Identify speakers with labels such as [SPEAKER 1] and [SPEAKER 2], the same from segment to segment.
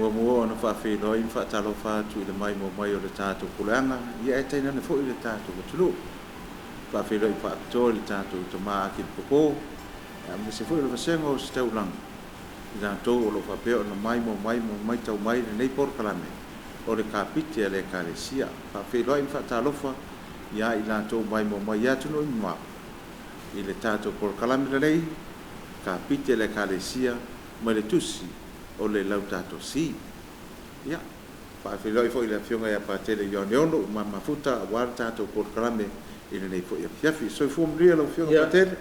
[SPEAKER 1] Muamua ona faafeiloai ma faatalofa atu i le maimoa mai o le tatou puleaga, ia ae tainane foi le tatou atunuu. Faafeiloai faapitoa i le tatou tama Akili Popo, aemaise foi o le vasega o Ositaulaga, i latou o lo o faapea ona maimoa mai ma matau mai lenei polokalame o le Kapiti a le Ekalesia. Faafeiloai ma faatalofa ia i latou maimoa mai i atunuu e mamao i le tatou polokalame lenei, Kapiti a le Ekalesia mai le Tusi o le Laudato Si. Ia, faafeiloai foi i le Afioga ia Patele Ioane Ono ma Mafuta aua le tatou polokalame i lenei foi afiafi. Soifua manuia lau Afioga Patele.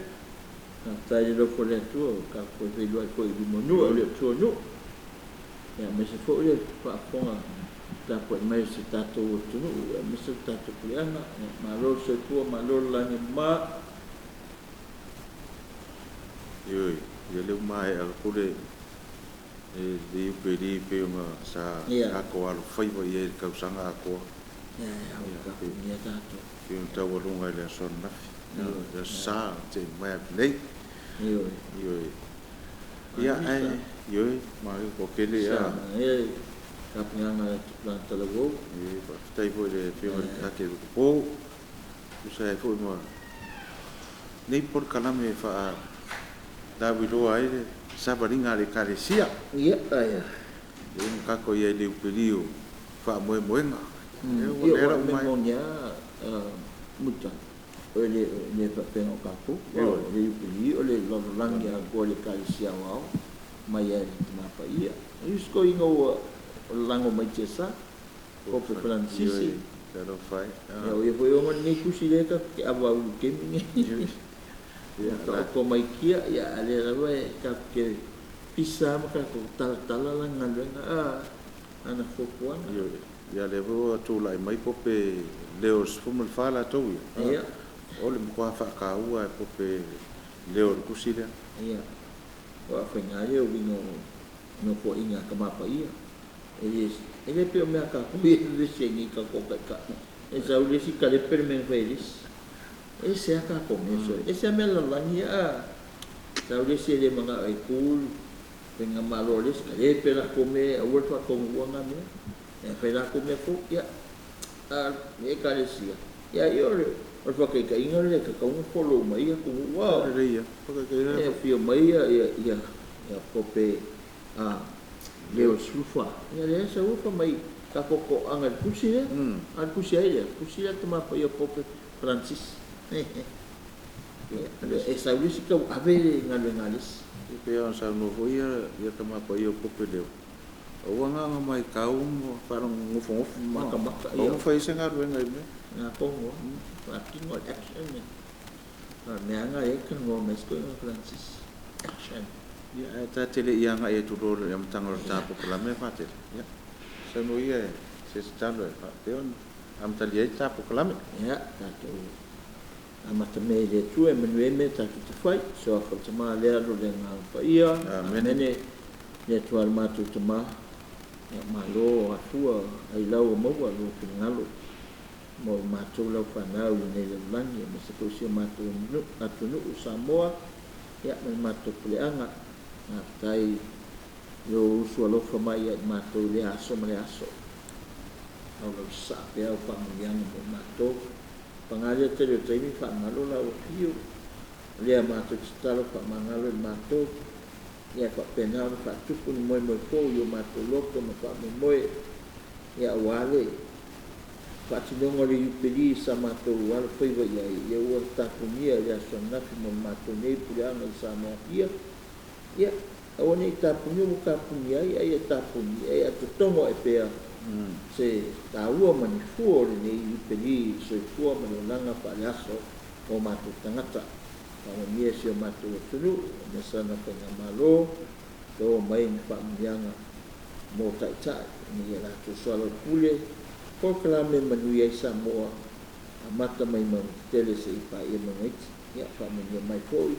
[SPEAKER 2] Faafetai i le alofa o le Atua ua tatou feiloai foi i luma o nuu e le o tua o nuu. Ia aemaise foi le faafofoga tapuai mai o si tatou atunuu aemaise le tatou puleaga. Ia malo le soifua, malo le lagi e mama.
[SPEAKER 1] Ioe, ia lea ua maea atu le Iupeli pei ona sa tatou alofaiva i ai i le tausaga atoa.
[SPEAKER 2] Ia, e tapunia tatou.
[SPEAKER 1] Pei ona taualuga i le aso ananafi, le aso Sa na tea mai atu nei.
[SPEAKER 2] Ioe.
[SPEAKER 1] Ioe. Ia, ae, ioe, malo toatele ia.
[SPEAKER 2] Sa, tapenaga a le tupulaga talavou.
[SPEAKER 1] Ioe, faafetai foi i le Afioga i le Tate Lutupo, tusa ai foi ma nei polokalame e faalauiloa ai le savaliga a le Ekalesia.
[SPEAKER 2] Ia, aia.
[SPEAKER 1] Lea ua tatou i ai i le Iupeli o faamoemoega.
[SPEAKER 2] Ia, ua mea moni lava Muta, o le le faapena o tatou, o le Iupeli o le lalolagi atoa o le Ekalesia aoao mai ai le Tama Paia. O isi toeaiina ua lago mai tiasa, Pope Faranisisi. Ia, o ia foi e ona lenei tusi lea tatou te avau i le taimi lenei. Ua taoto mai kia, ia, a o lea lava e tatou te pisa lava ma tatou talatala lana galuega, ana fuafuaga.
[SPEAKER 1] Ia, lea foi ua tulai mai Pope Leo XIV latou ia.
[SPEAKER 2] Ia.
[SPEAKER 1] O le matua faataua e Pope Leo le tusi lea.
[SPEAKER 2] Ia, o aafaiga ia o uiga o nofoaiga a Tama Paia. E le pei o mea a tatou ia e vevesi ai nei i tatou taitai. E sau le isi talepe le mea na fai e le isi. E ese lava tatou mea sole. E ese lava mea lalolagi ia a sau le isi e le manao e tu le faigamalo a le isi, talepe latou mea, aua le faataunuua na mea. E fai latou mea fou. Ia, a o le Ekalesia, ia ia o le faataitaiga lea e tatau ona follow mai atunuu.
[SPEAKER 1] Lelei ia.
[SPEAKER 2] E afio mai ia Pope Leo XIV. Ia lea sau fa mai tatou toaga i le tusi lea. A o le tusi ai lea, tusi lea Tama Paia Pope Francis. E sau le isi tau ave le galuega a le isi.
[SPEAKER 1] E pei ona saunoa foi ia Tama Paia o Pope Leo, aua na ona matau ma faanofonofono.
[SPEAKER 2] Matamata.
[SPEAKER 1] Aua fai se galuega i mea.
[SPEAKER 2] Ngā tongo, faatino le action. O le mea lava e talanoa mai si toeaina Francis. Action.
[SPEAKER 1] Ia, ae ta te le i agai atu loa i le amataga o le ta polokalame Patele. Ia, saunoa ia se tatalo e faapea ona amatalia ai le ta polokalame.
[SPEAKER 2] Ia, tatou amata mea i le Atua e manuia ai mea tatou te fai. Suafa o le Tama le Alo le Agaga Paia.
[SPEAKER 1] Amene.
[SPEAKER 2] Le Atua le matou Tama. Ia, malo afua ai lau o maua lou finagalo mo le matou lau fanau i lenei lalolagi, aemaise foi si o matou atunuu o Samoa, ia, ma le matou puleaga. Faafetai lou usu alofa mai ia i matou i lea aso ma le aso. Laulau sasaa pea au faamanuiaga mo matou. Paga lea tele o taimi faamagalo lau afio. O lea matou tatalo faamagalo i matou. Ia faapena ona faatupu ni moemoe fou i o matou loto ma faamoemoe. Ia aua le faatinoga o le Iupeli sa matou alofaiva i ai, ia ua tapunia i le aso ananafi mo le matou nei puleaga i Samoa Apia. Ia, aua nei tapunia ua tapunia ai, a ia tapunia, ia totogo ae pea se taua ma ni fua o lenei Iupeli soifua ma le olaga faaleaso o matou tagata. Faamanuia si o matou atunuu, ma sana faigamalo, to mai ni faamanuiaga mo taitai, ina ia latou soalaupule, polokalame manuia ai Samoa, amata mai mauga tetele seia paia mauga iti. Ia, faamanuia mai foi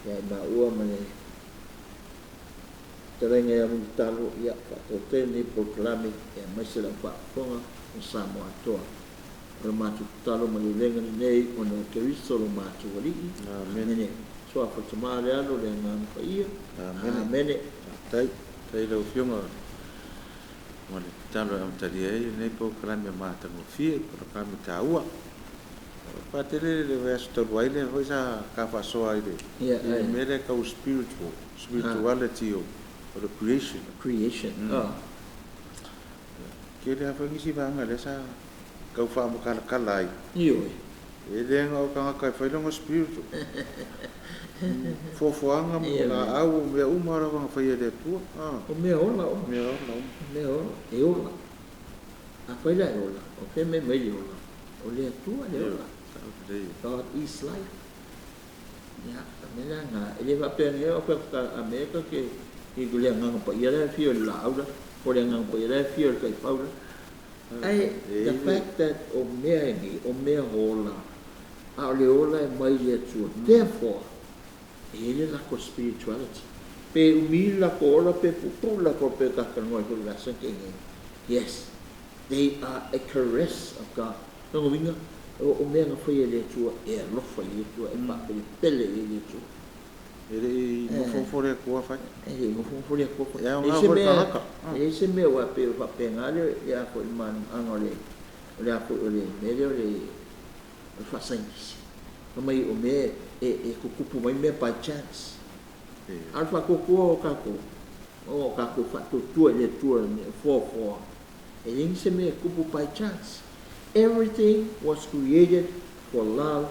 [SPEAKER 2] ia i maua ma le fetalaiga ia Mulitalo, ia faatautele lenei polokalame, aemaise lau faafofoga o Samoa atoa. O le matou tatalo ma le ulega lenei ona o Keriso lo matou Alii.
[SPEAKER 1] Amene.
[SPEAKER 2] Suafa Tama le Alo le Agaga Paia.
[SPEAKER 1] Amene.
[SPEAKER 2] Amene.
[SPEAKER 1] Faafetai. Faafetai i lau Afioga Ma le tatalo e amatalia ai lenei polokalame matagofie, polokalame taua. Patele le vaiaso talu ai lea foi sa ka faasoa i le i le mea lea tau spiritual, spirituality o the creation.
[SPEAKER 2] Creation.
[SPEAKER 1] Tele lava foi nisi vaega lea sa tau faamakalakala ai.
[SPEAKER 2] Ioe.
[SPEAKER 1] E le na o tagata e fai lona spiritual. Foafoaga ma laau o mea uma lava na faia e le Atua.
[SPEAKER 2] O mea ola uma.
[SPEAKER 1] Mea ola uma.
[SPEAKER 2] O mea ola, e ola. Afai la e ola, o fea mea mai le ola? O le Atua le ola. God is life. Ia, o mea la na, e le faapea nei o ka Amerika ke i le agaga paia la e afio i le laau la, o le agaga paia la e afio i le taifau la. Ae, the fact that o mea e nei, o mea ola, a o le ola e mai le Atua. Therefore, e i ai le lako spirituality. Pe umi le lako ola, pe puupuu le lako ola, pe kakalanoa ai foi i le vasa na tea nei. Yes, they are a caress of God. Lona uiga, o mea na faia e le Atua, e alofa i le Atua, e faapelepele i ai le Atua.
[SPEAKER 1] E le i nofonofo le Atua fai.
[SPEAKER 2] E le i nofonofo le Atua fai.
[SPEAKER 1] E aoga foi le tagata.
[SPEAKER 2] E leai se mea aua e pei o faapena le a foi le malamalamaaga o le o le a foi o le mea lea o le faasaienitisi. Fai mai o mea e tutupu mai mea by chance. A o le faatuatua o tatou, o tatou faatuatua i le Atua e foafoa, e leai se mea e tupu by chance. Everything was created for love,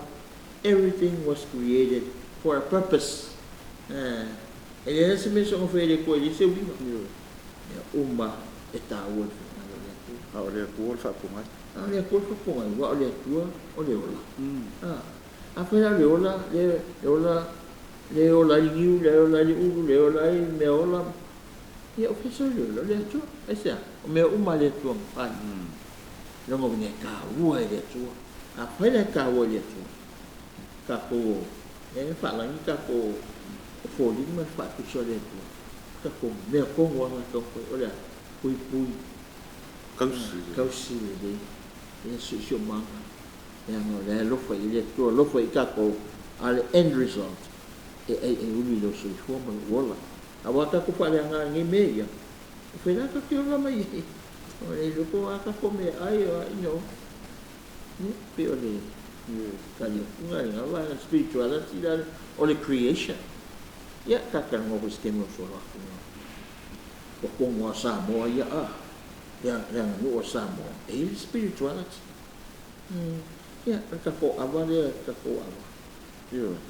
[SPEAKER 2] everything was created for a purpose. E leai se mea soona faia e le Atua e leai se uiga. Mea uma e taua i le finagalo o le Atua.
[SPEAKER 1] A o le Atua o le faapogai.
[SPEAKER 2] A o le Atua o le faapogai, aua o le Atua o le ola. Afai la o le ola, le ola, le ola ai le niu, le ola ai le ulu, le ola ai mea ola, ia o fea sau le ola? O le Atua. Aisea? O mea uma a le Atua na fai. Lona uiga e taua e le Atua. Afai la e taua e le Atua, tatou lea e faalagi tatou o foliga ma le faatusa o le Atua, tatou mea tonu lava na taumafai, o le a? Puipui,
[SPEAKER 1] Tausi.
[SPEAKER 2] Tausi lelei le siosiomaga, leaga o la e alofa i ai le Atua, alofa i tatou, a o le end result, e aiaiuli i lou soifua ma lou ola. Aua tatou faaleaga i nei mea ia, o fea la tatou te ola mai ai? O le iloa po o a tatou meaai, o a, you know, ia, pei o le tali atuga i lena vaega spirituality la o le creation. Ia, ta talanoa foi i se taimi o solo atu na totonu lava o Samoa ia, a, le aganuu a Samoa, e i ai le spirituality. Ia, o le tatou ava lea, le tatou ava.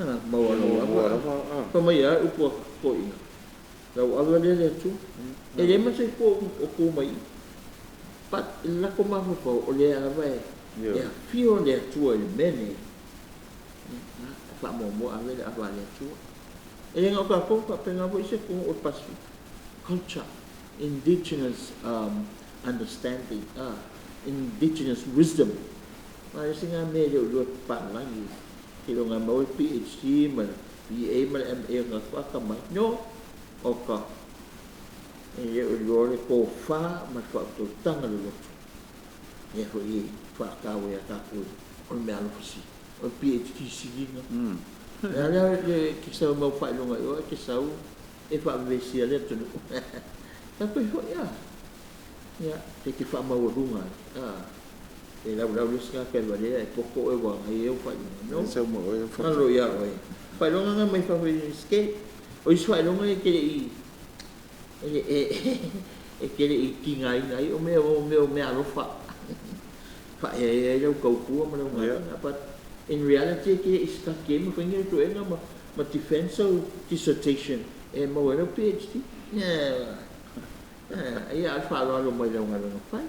[SPEAKER 2] Ah, maua lau ava. Fai mai lava upu a toeaiina, lau ava lea le Atua. E leai ma se itu o tu mai i i. But i le latou mafaufau, o lea lava e afio le Atua i le mea lenei. E faamuamua ave le ava a le Atua. E le na o tatou, faapena foi isi atunuu o le Pasefika. Culture, indigenous understanding, indigenous wisdom. Ma e isi na mea e le o iloa e papalagi. Seiloga e maua le PhD ma le BA ma le MA o tagata atamai. No! O ka. E le o iloa le tofa ma le faautautaga loloto. Lea foi e faataua ia tatou o le meaalofa sili. O le PhD siliga. O le a lea e te sau e mau faailoga i o, ae te sau e faavevesi le atunuu. Tatou foi a. Ia, e te faamaualuga ai. E laulau le isi tagata e valea e poto oe ua agai ai au faailoga. No.
[SPEAKER 1] Sau ma oe au
[SPEAKER 2] Galo ia oe. Faailoga na mai fafo i Iunivesite. O isi faailoga e te le i e te le i tigaina ai o mea o mea o meaalofa. Faaeaea ai lau tautua ma lau galuega. But in reality e te le i study ai ma fai ni suesuega ma defend sau dissertation e maua ai lau PhD. Ia, a o le faaaloalo mai lau galuega fai.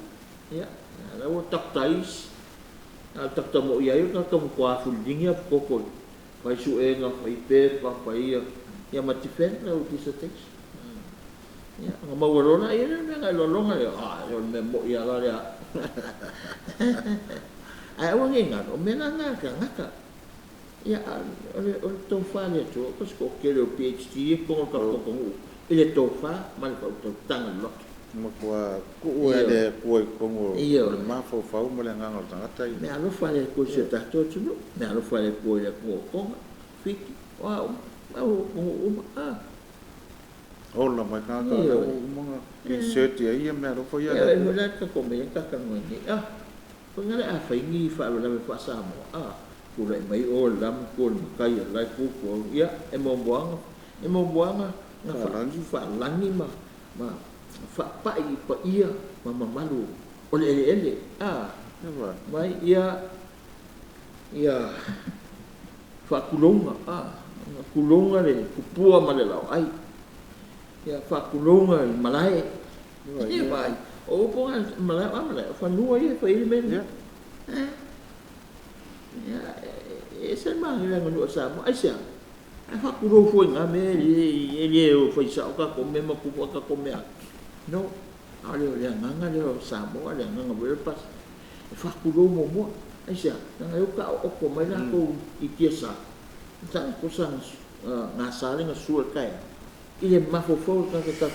[SPEAKER 2] Ia, la ua doctor isi, a o le doctor moi ai o le tagata matua fuliligi lava toto i fai suega, fai pepa, fai ia, ia ma defend lau dissertation. Ia, ona maua loa lea le mea na e lologa lea, a, o le mea moi lava la lea. Ae aua ne i galo, o mea la na a le tagata. Ia, a o le tofa a le Atua, o se toatele o PhD i totonu o le tatou atunuu i le tofa ma le faautautaga loloto.
[SPEAKER 1] Matua tuu e le Atua i totonu o le mafaufau ma le agaga o le tagata ia.
[SPEAKER 2] Mea alofa a le Atua i si o tatou atunuu, mea alofa a le Atua i le atunuu o Toga, Fiti, o a uma, atunuu uma, a.
[SPEAKER 1] Ola mai tagata o lea ua uma ona insert i ai ia meaalofa ia.
[SPEAKER 2] Ia, e foi la tatou mea ia tatou nei. Ah, foi ngale a fai ni faalavelave faa-Samoa. Ah, tulai mai o le la matua le matai a le la itu tua. Ia, e muamuaga, e muamuaga na
[SPEAKER 1] Faalagi.
[SPEAKER 2] Faalagi ma faapai i paia ma mamalu o le eleele. Ah,
[SPEAKER 1] Ia
[SPEAKER 2] mai ia ia faatulouga, ah, tulouga le tupua ma le laoai. Ia faatulouga i malae. Ia vai. O upu nga malae o malae, o fanua ia e fai ai le mea lena. Eh. Ia, e ese le manaia o le aganuu a Samoa. Aisea? Ae faatulou fua i na mea e le o fai sao tatou mea ma tupu a tatou mea. No. A o le agaga lea o Samoa, le agaga foi lea o le Pasefika. E faatulou muamua. Aisea? Leaga e o taoto mai latou i tiasa. Taga tosa gasa le gasua i le taeao. I le mafaufau o le tagata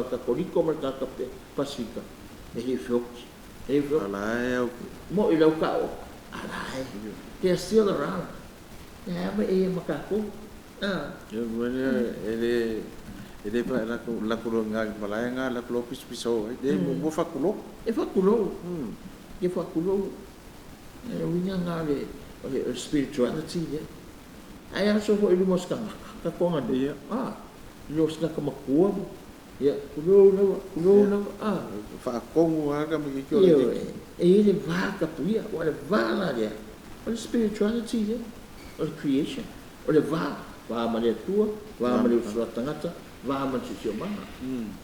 [SPEAKER 2] Katoliko ma le tagata Pasefika, e le feoti. E le feoti.
[SPEAKER 1] Ala e au.
[SPEAKER 2] Mo i lau taoto. Ala e. They are still around. E a e ma tatou. Ah.
[SPEAKER 1] Ia e le e le pa la ko la ko nga malae nga la ko pis piso ai. Le mo faatulou.
[SPEAKER 2] E faatulou. E faatulou. E uiga nga le o le spirituality ia. Ai aso foi luma o se tagata, tatou aganuu. Ah, luma o se tagata matua. Ia, tulou lava, tulou lava. Ah.
[SPEAKER 1] Faatogu lava ka tamaititi o le
[SPEAKER 2] Ioe, e i ai le va tapuia, ua le va la lea. O le spirituality lea, o le creation, o le va, va ma le Atua, va ma le uso a tagata, va ma le siosiomaga.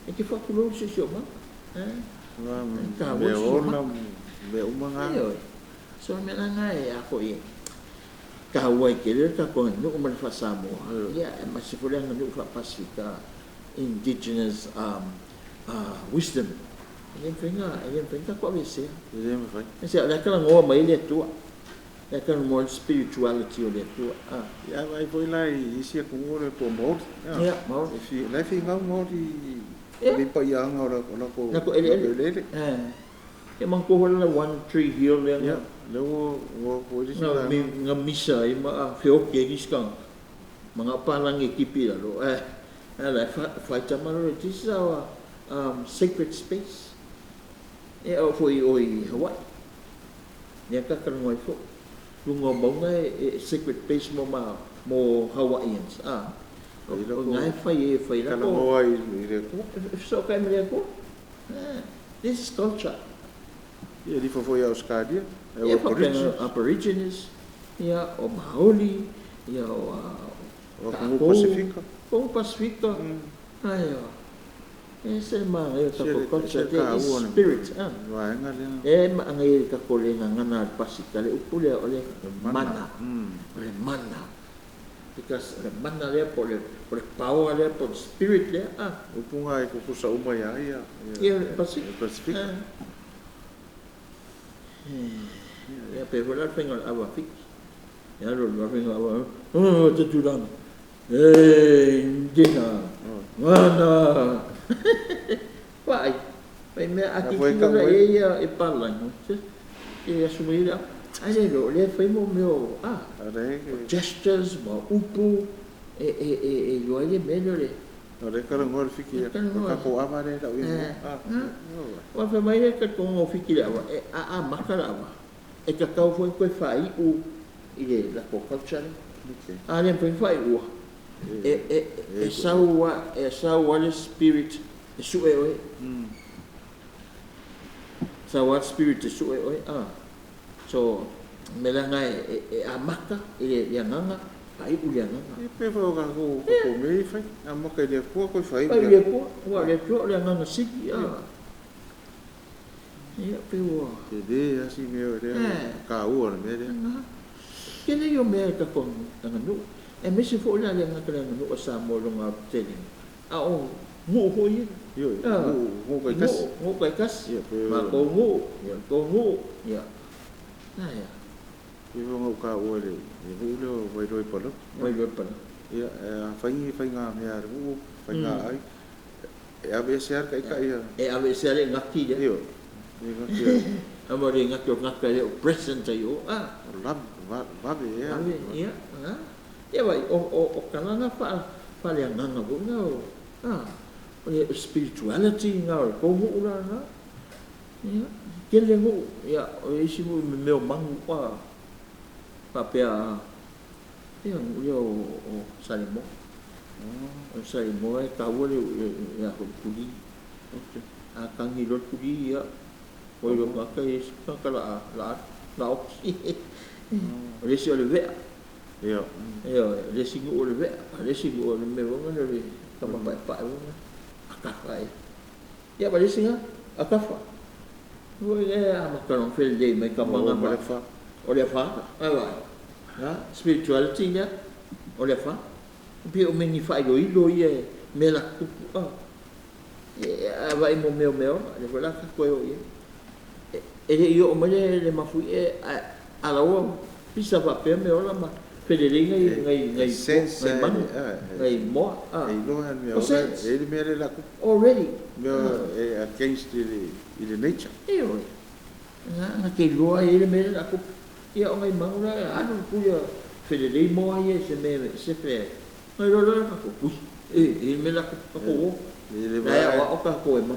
[SPEAKER 2] E te faatulou le siosiomaga. Eh?
[SPEAKER 1] Va
[SPEAKER 2] taua
[SPEAKER 1] mea
[SPEAKER 2] le
[SPEAKER 1] ola
[SPEAKER 2] siosiomaga.
[SPEAKER 1] mea uma nga.
[SPEAKER 2] Ioe. So o le mea la lena e a foi e taua ai tele le tatou aganuu ma le faa-Samoa. Ia, e aemaise foi le aganuu faa-Pasefika, indigenous wisdom. E le mafai ona, e le mafai ona tatou aveesea.
[SPEAKER 1] E le mafai.
[SPEAKER 2] Aisea, o lea e talanoa mai ai le Atua. O lea e talanoa le spirituality o le Atua. Ah.
[SPEAKER 1] Ia vaai foi la i isi atunuu le po o Maori.
[SPEAKER 2] Ia, Maori.
[SPEAKER 1] E fi la e finau Maori i le paiaga o la o
[SPEAKER 2] Latou eleele.
[SPEAKER 1] Eleele.
[SPEAKER 2] Eh. Ia manatua foi la One Tree Hill lea
[SPEAKER 1] Ia, lea ua foi le isi
[SPEAKER 2] na,
[SPEAKER 1] vaega.
[SPEAKER 2] Na misa ai ma feoti ai nisi tagata. Manao palagi e tipi i lalo. Eh, ala e faitama loa, this is our sacred space. E ao foi o i Hawaii. Lea tatalanoa ai foi. Luga o mauga e sacred space mo Hawaiians. Ah. O
[SPEAKER 1] I lako
[SPEAKER 2] o ina e fai e fai lako.
[SPEAKER 1] Talanoa i le Atua.
[SPEAKER 2] E fesootai ma le Atua. Eh, this is culture.
[SPEAKER 1] Ia lifo foi ia Australia, e o
[SPEAKER 2] Ia faapena
[SPEAKER 1] Aborigines.
[SPEAKER 2] Aborigines, ia o Maori, ia o
[SPEAKER 1] O atunuu
[SPEAKER 2] tatou,
[SPEAKER 1] Pasefika.
[SPEAKER 2] o Pasefika. Ai, o. E se manaia o
[SPEAKER 1] Se
[SPEAKER 2] tatou
[SPEAKER 1] le
[SPEAKER 2] culture,
[SPEAKER 1] se
[SPEAKER 2] there is
[SPEAKER 1] taua le
[SPEAKER 2] spirit. Ah.
[SPEAKER 1] vaega lea.
[SPEAKER 2] E maagai ai le tatou le gagana a le Pasefika, le upu lea o le
[SPEAKER 1] Mana.
[SPEAKER 2] Mana. O le mana. Because o le mana lea po o le power lea po o le spirit lea. Ah.
[SPEAKER 1] Upu nga e kukusa uma ia ia.
[SPEAKER 2] Ia le Pasefika.
[SPEAKER 1] Pasefika.
[SPEAKER 2] Ah. Ia pe foi la le faiga o le ava fiki. Ia alu le faiga o le ava, oh, te tulaga. E, ndina, mana. Vaai, fai mea a
[SPEAKER 1] A foi
[SPEAKER 2] tilotilo
[SPEAKER 1] ka
[SPEAKER 2] la
[SPEAKER 1] moe.
[SPEAKER 2] e ia e palagi. E asu mai le ai le lo, le fai mo mea o, ah,
[SPEAKER 1] A re
[SPEAKER 2] o gestures ma upu e iloa ai le mea lea o le
[SPEAKER 1] A re talanoa le fiki ia.
[SPEAKER 2] Talanoa.
[SPEAKER 1] O tatou ava lea e tau ia.
[SPEAKER 2] Eh.
[SPEAKER 1] Ah.
[SPEAKER 2] Ua fai mai le talitonuga o fiki le ava, e aamata le ava. E tatau foi ona toe faaiu i le latou culture lea.
[SPEAKER 1] Okay.
[SPEAKER 2] A le mafai ona faaiua. E sau a, e sau a le spirit e sue oe. Sau a le spirit e sue oe. Ah. So, mea la lena e amata i le agaga, faaiu le agaga.
[SPEAKER 1] Ia pe foi o tatou mea i fai. Amata i le Atua koe fai.
[SPEAKER 2] Faaiu i le Atua, aua o le Atua o le agaga sili. Ah. Ia pe ua.
[SPEAKER 1] Tele lava si mea o lea.
[SPEAKER 2] Eh.
[SPEAKER 1] Taua le mea lea.
[SPEAKER 2] Na. Tele ia o mea e tatou aganuu. Aemaise foi la le gata le aganuu a Samoa i lona aotelega. A o nuu foi ia.
[SPEAKER 1] Ioe,
[SPEAKER 2] Ah.
[SPEAKER 1] nuu nuu taitasi.
[SPEAKER 2] Nuu, nuu taitasi.
[SPEAKER 1] Ia pe
[SPEAKER 2] Matou nuu, ia tou nuu, ia. Na ia.
[SPEAKER 1] Ia foi ona ou taua i le nuu lea o Vailoa i Palauli.
[SPEAKER 2] Vailoa i Palauli.
[SPEAKER 1] Ia, a fai ni faiga mea a le nuu, faiga ai, e aveese lava le taitai ia.
[SPEAKER 2] E aveese lava le gati lea.
[SPEAKER 1] Ioe, le gati a.
[SPEAKER 2] Ama le gati o le tagata e le o present ai o. Ah.
[SPEAKER 1] O lave, vave ea.
[SPEAKER 2] Vave, ia. Ah. Ia vai, o kalana faaleagaga foi na o. Ah. O le spirituality lena o le tou nuu la lena. Ia, tele nuu, ia, o isi nuu i mea o manu a faapea, ia, nuu ia o Samoa. O Samoa e taua le a foi le tuli. A tagi loa le tuli, ia, ua iloa tagata e isi tagata la oti. O le isi o le vea.
[SPEAKER 1] Ia.
[SPEAKER 2] Ia, o le isi nuu o le vea, a o le isi nuu o le mea foi lea o le tama paepae foi lea. Akafa e. Ia ma le isi na, akafa. Ua le amata ona felelei mai tama na
[SPEAKER 1] ma le fa.
[SPEAKER 2] O le afa, ai vai. Na, spirituality lea, o le afa. Pe o mea ni faailoilo ia e mea la tupu a. E vai mo mea o mea ola, le foi la tatou e o i ai. E le i oo mai le mafuie alaua pisa faapea mea ola ma felelei ngai ngai ngai
[SPEAKER 1] Sense
[SPEAKER 2] ngai manu, ngai moa.
[SPEAKER 1] E iloa le mea
[SPEAKER 2] O
[SPEAKER 1] ola,
[SPEAKER 2] sense.
[SPEAKER 1] e le mea le la tupu.
[SPEAKER 2] Already.
[SPEAKER 1] Mea e against i le nature.
[SPEAKER 2] E oi. Na te iloa e le mea le la tupu. Ia o ngai manu la, alu kuia felelei moa ia se mea se fe. Ngai loa loa ka ui. E le mea la tupu ka ko.
[SPEAKER 1] E le
[SPEAKER 2] Na ia
[SPEAKER 1] va.
[SPEAKER 2] o ka ko e ma.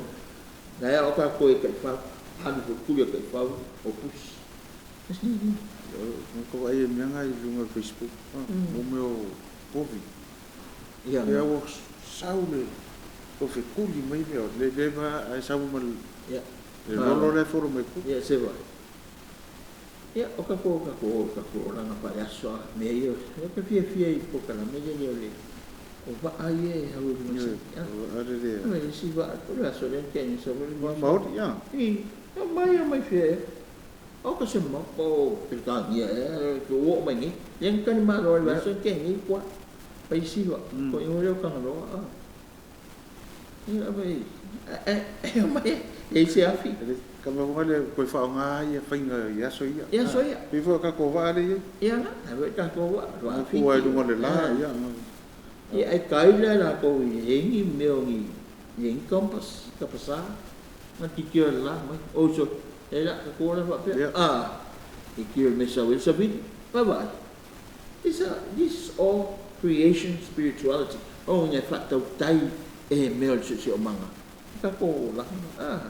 [SPEAKER 2] Na ia o ka ko e kai fa. Alu ko kuia kai fa o pusi.
[SPEAKER 1] Mo ko ai mea ngai i luga o Facebook. Mo mea o Covid.
[SPEAKER 2] Ia.
[SPEAKER 1] Ia ua sau le o fekuli mai mea le le va ai sau ma le
[SPEAKER 2] Ia.
[SPEAKER 1] lolo le folo mai ku.
[SPEAKER 2] Ia se vai. Ia o ka ko ka ko ka ko la na pa aso me ia o ka fia fia i ko kala me le le o va ai e au i
[SPEAKER 1] Ia,
[SPEAKER 2] sa.
[SPEAKER 1] o are le.
[SPEAKER 2] Me si va ko la so le ke ni so le
[SPEAKER 1] Ma maori ia.
[SPEAKER 2] I o mai o mai fia. O ka se mo ko pe ka ia e ko o mai ni. Yen ka ni ma lo la so ke ni kwa. Pai si va ko i o ka lo a. Ia mai e e mai e se afi.
[SPEAKER 1] Ka me wale koe whaonga ia whainga i aso ia.
[SPEAKER 2] Ia so ia.
[SPEAKER 1] Pe fo ka ko vaale ia.
[SPEAKER 2] Ia na, e ka ko wa wa
[SPEAKER 1] Ko ai lunga le la ia.
[SPEAKER 2] Ia ai kai le la ko i engi meo ni i engi kompas ka pasa na ti kio la mai o so e la ka ko la fa pe a i kio me sa wil sa vi bye bye. This is all creation spirituality. O nya fa tau tai e meo se se o manga. Ka ko la a.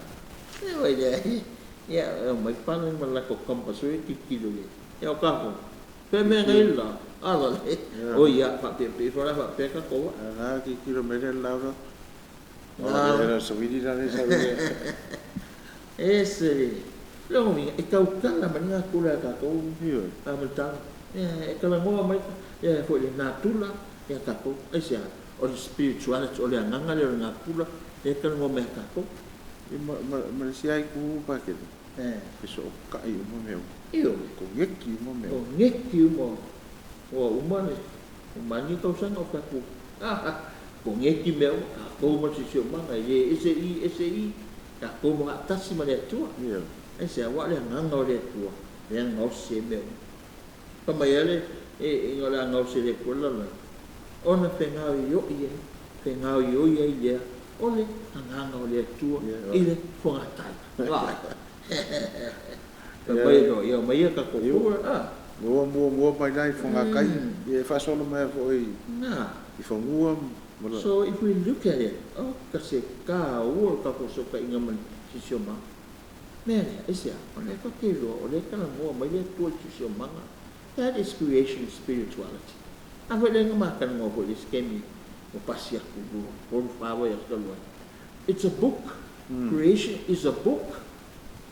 [SPEAKER 2] E wai le ia mai pala ma la ko kompas o ti kilo le. Ia o ka ko. Pe me ngai la. Ala le. O ia fa pe pe fa fa pe ka ko.
[SPEAKER 1] Na ki kilo me le laura. Na era sa vidi la le sa vidi.
[SPEAKER 2] Ese. Longo mi e tau kala ma nga kula ka ko.
[SPEAKER 1] Io.
[SPEAKER 2] A mo tau. E kala mo mai e fo le natura e ka ko. E se o le spirituality o le nganga le nga kula e kala mo me ka ko.
[SPEAKER 1] E ma ma si ai ku pa ke.
[SPEAKER 2] Eh.
[SPEAKER 1] E so ka i mo meu.
[SPEAKER 2] Io.
[SPEAKER 1] Ko ngeki mo meu.
[SPEAKER 2] O ngeki mo. O umane, umani tau sanga o ka ku. Ah, ko ngeki meu, ka ko mo si si manga e ese i ese i, ka ko mo atasi ma le atua.
[SPEAKER 1] Ia.
[SPEAKER 2] E se wa le nganga o le atua, le ngau se meu. Pa mai ale e ngola ngau se le kola la. Ona whengau i o ia, whengau i o ia i lea, o le nganga o le atua, i le whangatai. Vai. Ka mai no, ia mai ka ko ko a.
[SPEAKER 1] Mua mua mua mai lai whangakai, e whasolo mai fo i.
[SPEAKER 2] Na.
[SPEAKER 1] I whangua.
[SPEAKER 2] So if we look at it, oh, ka se ka ua ka ko so ka inga man sisio manga. Mea lea, e sea, o le ka te roa, o le ka mua mai le tua sisio manga. That is creation spirituality. A fo le nga makana ngō fo le skemi o pasi aku lua, o whawa i aka lua. It's a book. Creation is a book.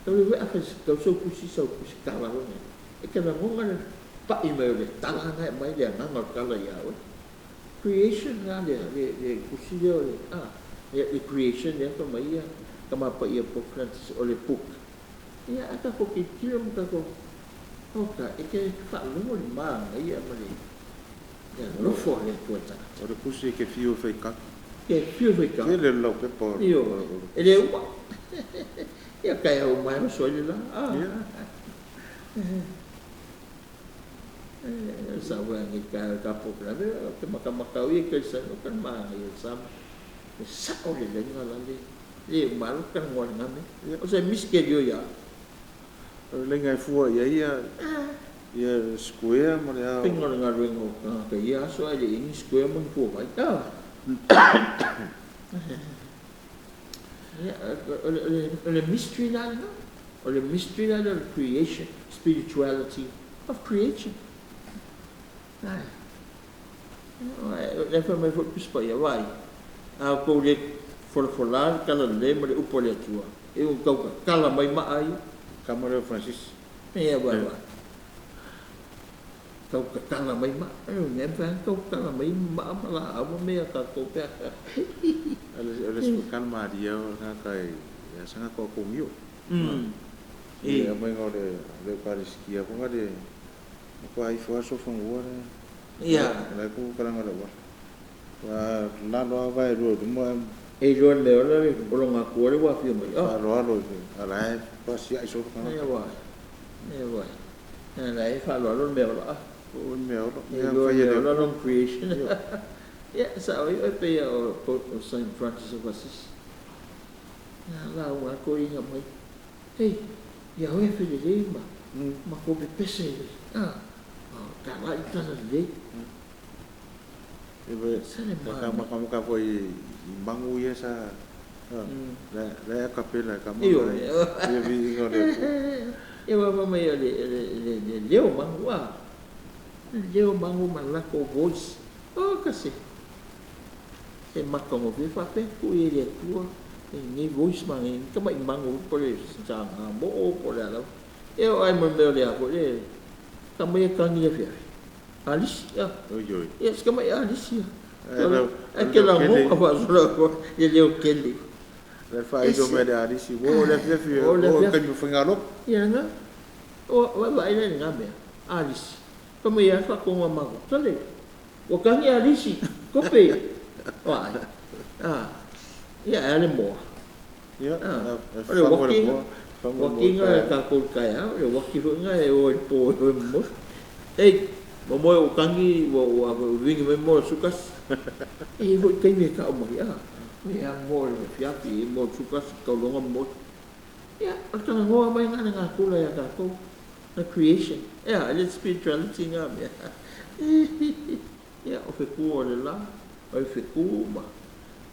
[SPEAKER 2] Tau le wea whai, tau sau kusi sau kusi kala hone. E ka na ngonga le pa'i mai o le tala ngai mai le anganga o kala ia oe. Creation nga le le kusi leo le a le creation le ka mai ia ka mapa ia po Francis o le book. Ia aka ko ki tiro mo ka ko oka e ke whaalongo le maanga ia ma le lofo le tua tangata.
[SPEAKER 1] O le kusi e ke whio whai kaka.
[SPEAKER 2] Ke whio whai kaka.
[SPEAKER 1] Ke le lau pepa.
[SPEAKER 2] Io, e le uma. Ia kai au mai o soile la.
[SPEAKER 1] Ia.
[SPEAKER 2] Sa wea ngi ka ka programe ke maka makau ia ke sa no kan ma ia sa e sa o le lenga la le le malu kan ngol ngame o se miske dio ya
[SPEAKER 1] o lenga fua ia ia ia square mo le ao
[SPEAKER 2] pingo nga rengo ka ia so ai le ini square mo fua vai ta Ia, o le mystery la lena. O le mystery la lea o le creation, spirituality of creation. Ae. O lea fai mai foi le Tusi Paia, Vaai, a outou le folafola le talalelei ma le upu a le Atua, e ui tau tatala mai maa ia.
[SPEAKER 1] Tama lea o Francis.
[SPEAKER 2] Ia, vaai, vaai. Tau tatala mai maa. E mea e mafai ona tau tatala mai maa ma laau ma mea a tatou pe a.
[SPEAKER 1] O le Sipakal Maria o le tagata e asaga toatogio. E aumaiga o le Eukarisitia foi le matua ifo lava sofanua le la e tu kalaga le auala. Ua lalo lava vae lua i luma.
[SPEAKER 2] E iloa le mea ola le ologatua le ua afio mai.
[SPEAKER 1] Faaaloalo a la e pasiai solo tagata.
[SPEAKER 2] Ia vai. Ia la e faaaloalo le mea ola.
[SPEAKER 1] O le mea ola.
[SPEAKER 2] E iloa le mea ola long creation. Ia sao ai oe pei o Saint Francis of Assisi. Ia lauga a toeaiina mai. Hei, ia oe felelei ma ma kou pepese i a tala i tala lelei. Sa le
[SPEAKER 1] Ka
[SPEAKER 2] manaia.
[SPEAKER 1] makamaka foi i magu ia sa la e acapella e kama
[SPEAKER 2] Ioe.
[SPEAKER 1] ia viiga o le Atua.
[SPEAKER 2] Ia ua mai o le leo magu a. Le leo magu ma le latou voice. Oh kasi. Se matagofie faapea tuu i ai le Atua lenei voice ma lenei tamai magu po o le saga moo po o le a lava. E oo lava i mea o le a foi le tama ia tagi i le afiafi. Alisi a.
[SPEAKER 1] Oi oi.
[SPEAKER 2] Ia si tamai alisi a.
[SPEAKER 1] Ae
[SPEAKER 2] Ae te
[SPEAKER 1] leo kele.
[SPEAKER 2] lagona faasolo atu le leo kele.
[SPEAKER 1] Le faailo
[SPEAKER 2] Ese.
[SPEAKER 1] mai le alisi. Ua oo le afiafi,
[SPEAKER 2] O
[SPEAKER 1] ua
[SPEAKER 2] le
[SPEAKER 1] oo i
[SPEAKER 2] afiafi.
[SPEAKER 1] taimi o faigalotu.
[SPEAKER 2] Ia na. O vaai la i lena mea. Alisi. Fai mai lava faatonuga a matou. Sole, ua tagi alisi, kope. Vaai. Ah. Ia ae a le moa.
[SPEAKER 1] Ia,
[SPEAKER 2] Ah.
[SPEAKER 1] e
[SPEAKER 2] O le
[SPEAKER 1] fagu le
[SPEAKER 2] uaki
[SPEAKER 1] moa, fagu le moa
[SPEAKER 2] uaki
[SPEAKER 1] i
[SPEAKER 2] na
[SPEAKER 1] taeao.
[SPEAKER 2] tatou i le taeao, o le uaki foi lena e o i le po e o e momoli. Ei, momoe ua tagi ua ua vivini mai moa o le sukasi. E i ai foi taimi e tau mai, ah, ia moa o le afiafi, moa o le sukasi, tauloga momoli. Ia, o le talanoa mai lena a le natura ia tatou, the creation. Ea, e le spirituality na mea. Ia, o fetu o le la, o le fetu ma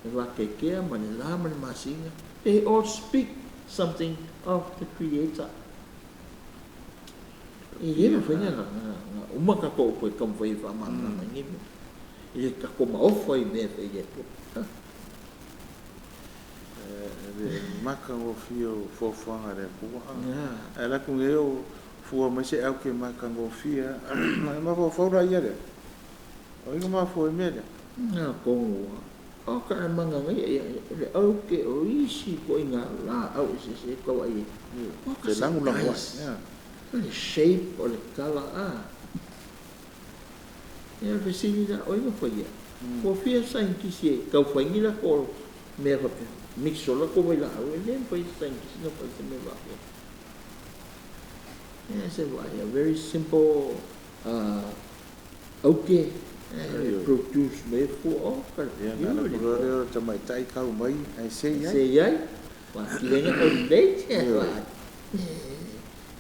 [SPEAKER 2] le vakeakea ma le la ma le masina, they all speak something of the creator. E le mafai ona uma tatou upu e taumafai e faamalamalama ai nei mea. I le tatou maofa i mea e fai e le Atua.
[SPEAKER 1] Le matagofie o fuafuaga a le Atua. Ae alu atu nei o fua mai se au ke matagofie lava. E mafaufau la ia lea. O ai na mafua i mea lea?
[SPEAKER 2] Na tonu lava. O ka le manaia ia le au ke o isi ituaiga laau eseese e tau ai. O ka
[SPEAKER 1] Te lagolago ai.
[SPEAKER 2] surprise. O le shape, o le colour a. Ia o le fesili la, o ai na faia? Ua fia saienitisi e tau fai ni latou mea faapea, mix o latou vailaau, e le mafai e se saienitisi ona fai se mea faapea. Ia se vaai, a very simple aute e produce mai ai fua, oh ka
[SPEAKER 1] Ia na ala
[SPEAKER 2] beautiful.
[SPEAKER 1] koloa lea o le tamaitai kau mai ae sei ai.
[SPEAKER 2] Sei ai, ua atili ai ona taulelei.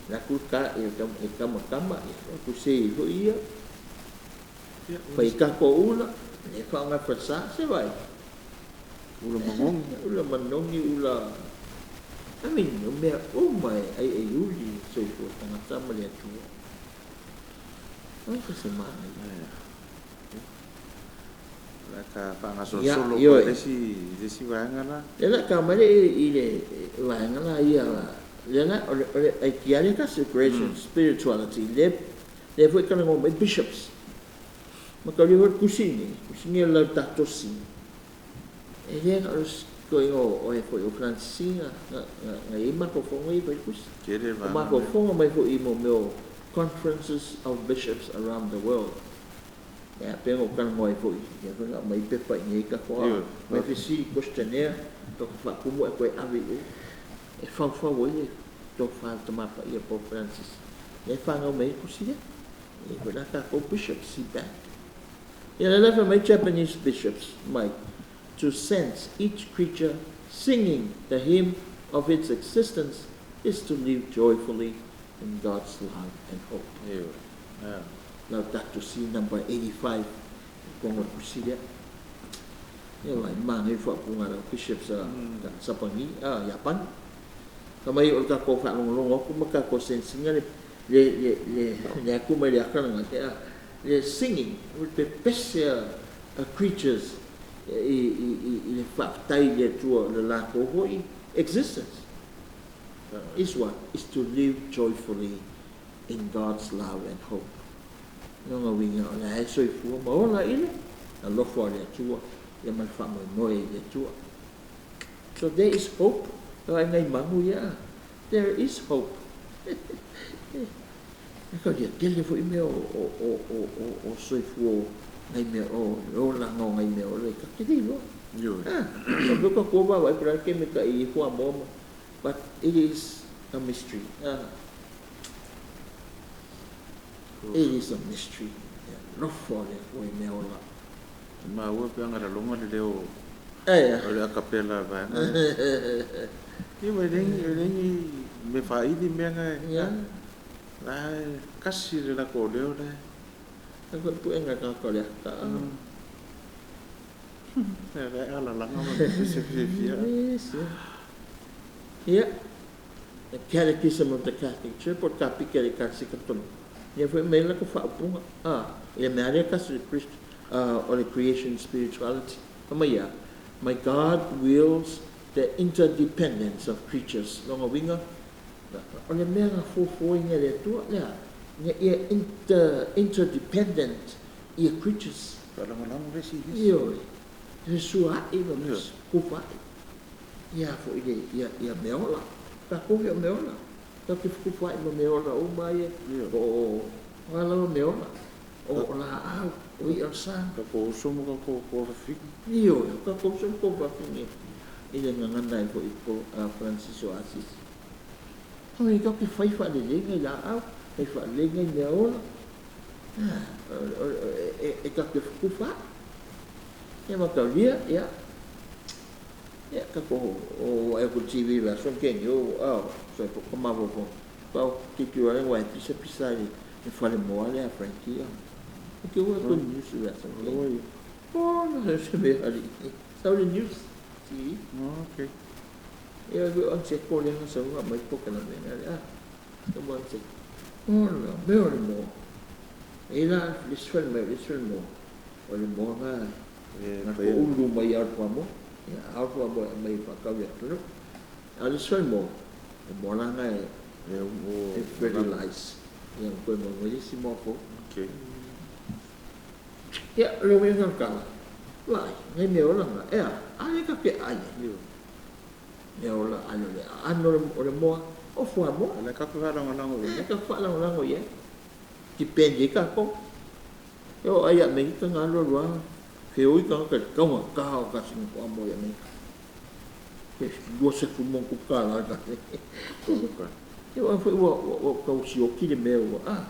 [SPEAKER 2] La ku ka e kamakama, ia ku sei ai foi ia. Fai tatou ula, le faaaoga falesa, se vaai.
[SPEAKER 1] Ula manogi.
[SPEAKER 2] Ula manogi, ula, I mean, o mea uma e aiaiuli i le soifua tagata ma le Atua. Aua se manaia.
[SPEAKER 1] O le a ta
[SPEAKER 2] Ia,
[SPEAKER 1] faagasolosolo koa i
[SPEAKER 2] ioe.
[SPEAKER 1] le isi vaega la.
[SPEAKER 2] Lea la ta mai le i le vaega la ia, lea la o le aikia lea tasi, creation spirituality, lea lea foi talanoa mai bishops. Ma taulia foi le tusi lenei, tusi lenei o le Laudato Si. E le na o le ituaiga o e foi o Francis na na i ai mafaufauga ia fai le tusi.
[SPEAKER 1] Tele le
[SPEAKER 2] O
[SPEAKER 1] vaega lea.
[SPEAKER 2] mafaufauga mai foi i mo mea o conferences of bishops around the world. Ia pei ona ou talanoa ai foi, ia foi na aumai pepa i inei tatou a aumai fesili questionnaire tatou faatumu ae toe ave i o e faufau ai le tofa a le Tama Paia Pope Francis lea e fanau mai ai le tusi lea. E i ai foi la tatou bishops see back. Ia lea la fai mai Japanese bishops might to sense each creature singing the hymn of its existence is to live joyfully in God's love and hope. Laudato Si number 85 i totonu o le tusi lea. Ia vai manaia le faaupuga a lau Bishop sa Sapani Iapani. Fai mai o le tatou faalogologo atu ma tatou sense ina le le le le le atu mai le ata lena le singing o le pepese a creatures i i i le faafetai i le Atua o le latou foi existence is what is to live joyfully in God's love and hope. Lona uiga o la e soifua ma ola i le alofa o le Atua ia ma le faamoemoe i le Atua. So there is hope. O ai ngai manu ia. There is hope. E ka ia tele foi mea o soifua ngai mea o le olaga o ngai mea ola i ka te iloa. Ah, o ka kua vaavaai po o le a le taimi e ta'i ai fuamoa ma but it is a mystery. Ah. It is a mystery. E alofa o le Atua i mea ola.
[SPEAKER 1] E maua pe aga laloga le leo o le acapella vaega lea. Ia ua e le ni mea faaili mea na e la e kasi le latou leo la e.
[SPEAKER 2] E foi puega e tagata o le ata.
[SPEAKER 1] La e alalaga ma pepese fiafia.
[SPEAKER 2] Ia, The Catechism of the Catholic Church po o le Kapike a le Ekalesia Katolika, lea foi e aumai ai le latou faaupuga, i le mea lava lea e tasi o le Creation Spirituality. Fai mai a, My God wills the interdependence of creatures. Lona uiga, o le mea na fuafuaina e le Atua, le a? Ina ia interdependent ia creatures.
[SPEAKER 1] Faalagolago le isi i le isi.
[SPEAKER 2] Ioe, fesuaai ma fetufaai. Ia foi le ia ia mea ola. Tatou foi o mea ola. Tatou te fetufaai ma mea ola uma ia po o a lava mea ola. O laau, o i'a o le sa.
[SPEAKER 1] Tatou uso ma tatou tuafafine.
[SPEAKER 2] Ioe, o tatou uso ma tuafafine i le gagana ai foi a Francis o Asisi. Oi, tatou te fai faalelei nai laau, fai faalelei nai mea ola. E tatou te fetufaai. Ia mataulia, ia, Ia, tatou o vaai atu i le TV i le aso na tea nei, o so foi ka mafaufau, pau tilotilo ane aua e pisa pisa i le falemoa lea a Frankie. E te ua atu i le news i le aso na tea nei. Oh, na se mea alii. Sau i le news, TV.
[SPEAKER 1] Okay.
[SPEAKER 2] Ia, o an seko lea na sau aumai polokalame na le, ah, sau an seko. Oh, la mea o le moa. E la le isi falemoa, le isi falemoa, o le moa na na toulu mai ia le fuamoa. Ia, a o le fuamoa e aumai e faatau i le atunuu. A o le isi falemoa, o moa la na e fertilize, ia ona toe maua mai le isi moa fou.
[SPEAKER 1] Okay.
[SPEAKER 2] Ia, o le uiga o le tala, vaai, nai mea ola na, e a, a lea tatou te aai ai. Mea ola, ai o le aano o le moa, o fuamoa.
[SPEAKER 1] O lea tatou te faalagolago i ai.
[SPEAKER 2] E tatou te faalagolago i ai. Depend ai tatou. E oo ai i Amerika na alu alu lava, feoi tagata i le taugata o kasina fuamoa i Amerika. Pe $20+ le kasina. E oo foi ua tau sioki le mea ua, a.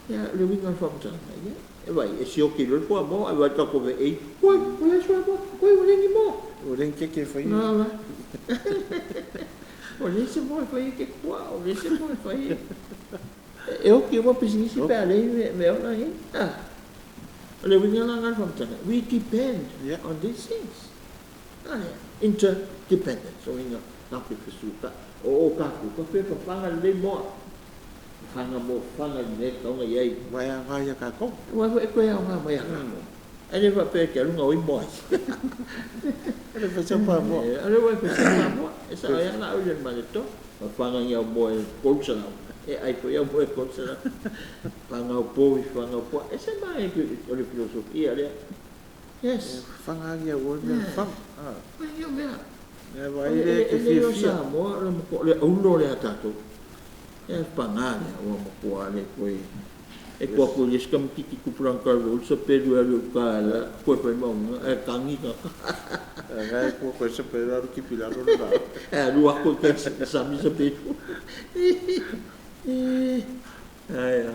[SPEAKER 2] Ia, o le uiga o le faamatalaga, ia, e vaai, e sioki loa le fuamoa, ae vaai i le tatou V8, oi, ua leai se fuamoa, oi, ua leai ni moa.
[SPEAKER 1] Ua leai ni keke e fai ai.
[SPEAKER 2] Na, ua leai se moa e fai ai keke puaa, ua leai se moa e fai ai. E oti uma pisinisi pe a leai mea ola ia. O le uiga la lena o le faamatalaga, we depend on these things. A lea, interdependence, o uiga tatou te fesutai. O tatou, tatou te fafaga lelei moa. Fafaga moa, fafaga le mea e tatau ona i ai.
[SPEAKER 1] Ua e aoga ia tatou.
[SPEAKER 2] Aua foi e toe aoga mai ia tatou. Ae le faapea e te alu gaoi moa ai.
[SPEAKER 1] E le fai sau pamoa.
[SPEAKER 2] O lea ua e fai sau pamoa. E sao ai lava la au i le maleto. Fafaga ni au moa e 300. E ai foi au moa e 300. Fafaga au povi, fafaga au puaa. E se manaia o le filosofia lea. Yes.
[SPEAKER 1] E fafaga lava ni au oe mea fafaga.
[SPEAKER 2] Fafaga ni au mea.
[SPEAKER 1] E vaai lea e te
[SPEAKER 2] E le o
[SPEAKER 1] fiafia.
[SPEAKER 2] Samoa o le aulo lea a tatou. E paga lea ua matua le toe e tua atu i le isi tamaititi tupulaga talavou sa pelu e alu i uta e la toe fai mauga ae tagi tagata.
[SPEAKER 1] Ae tua koe sa pelu alu tipi i lalo le vaa.
[SPEAKER 2] E alu atu i tai sami sa pelu. Ae a.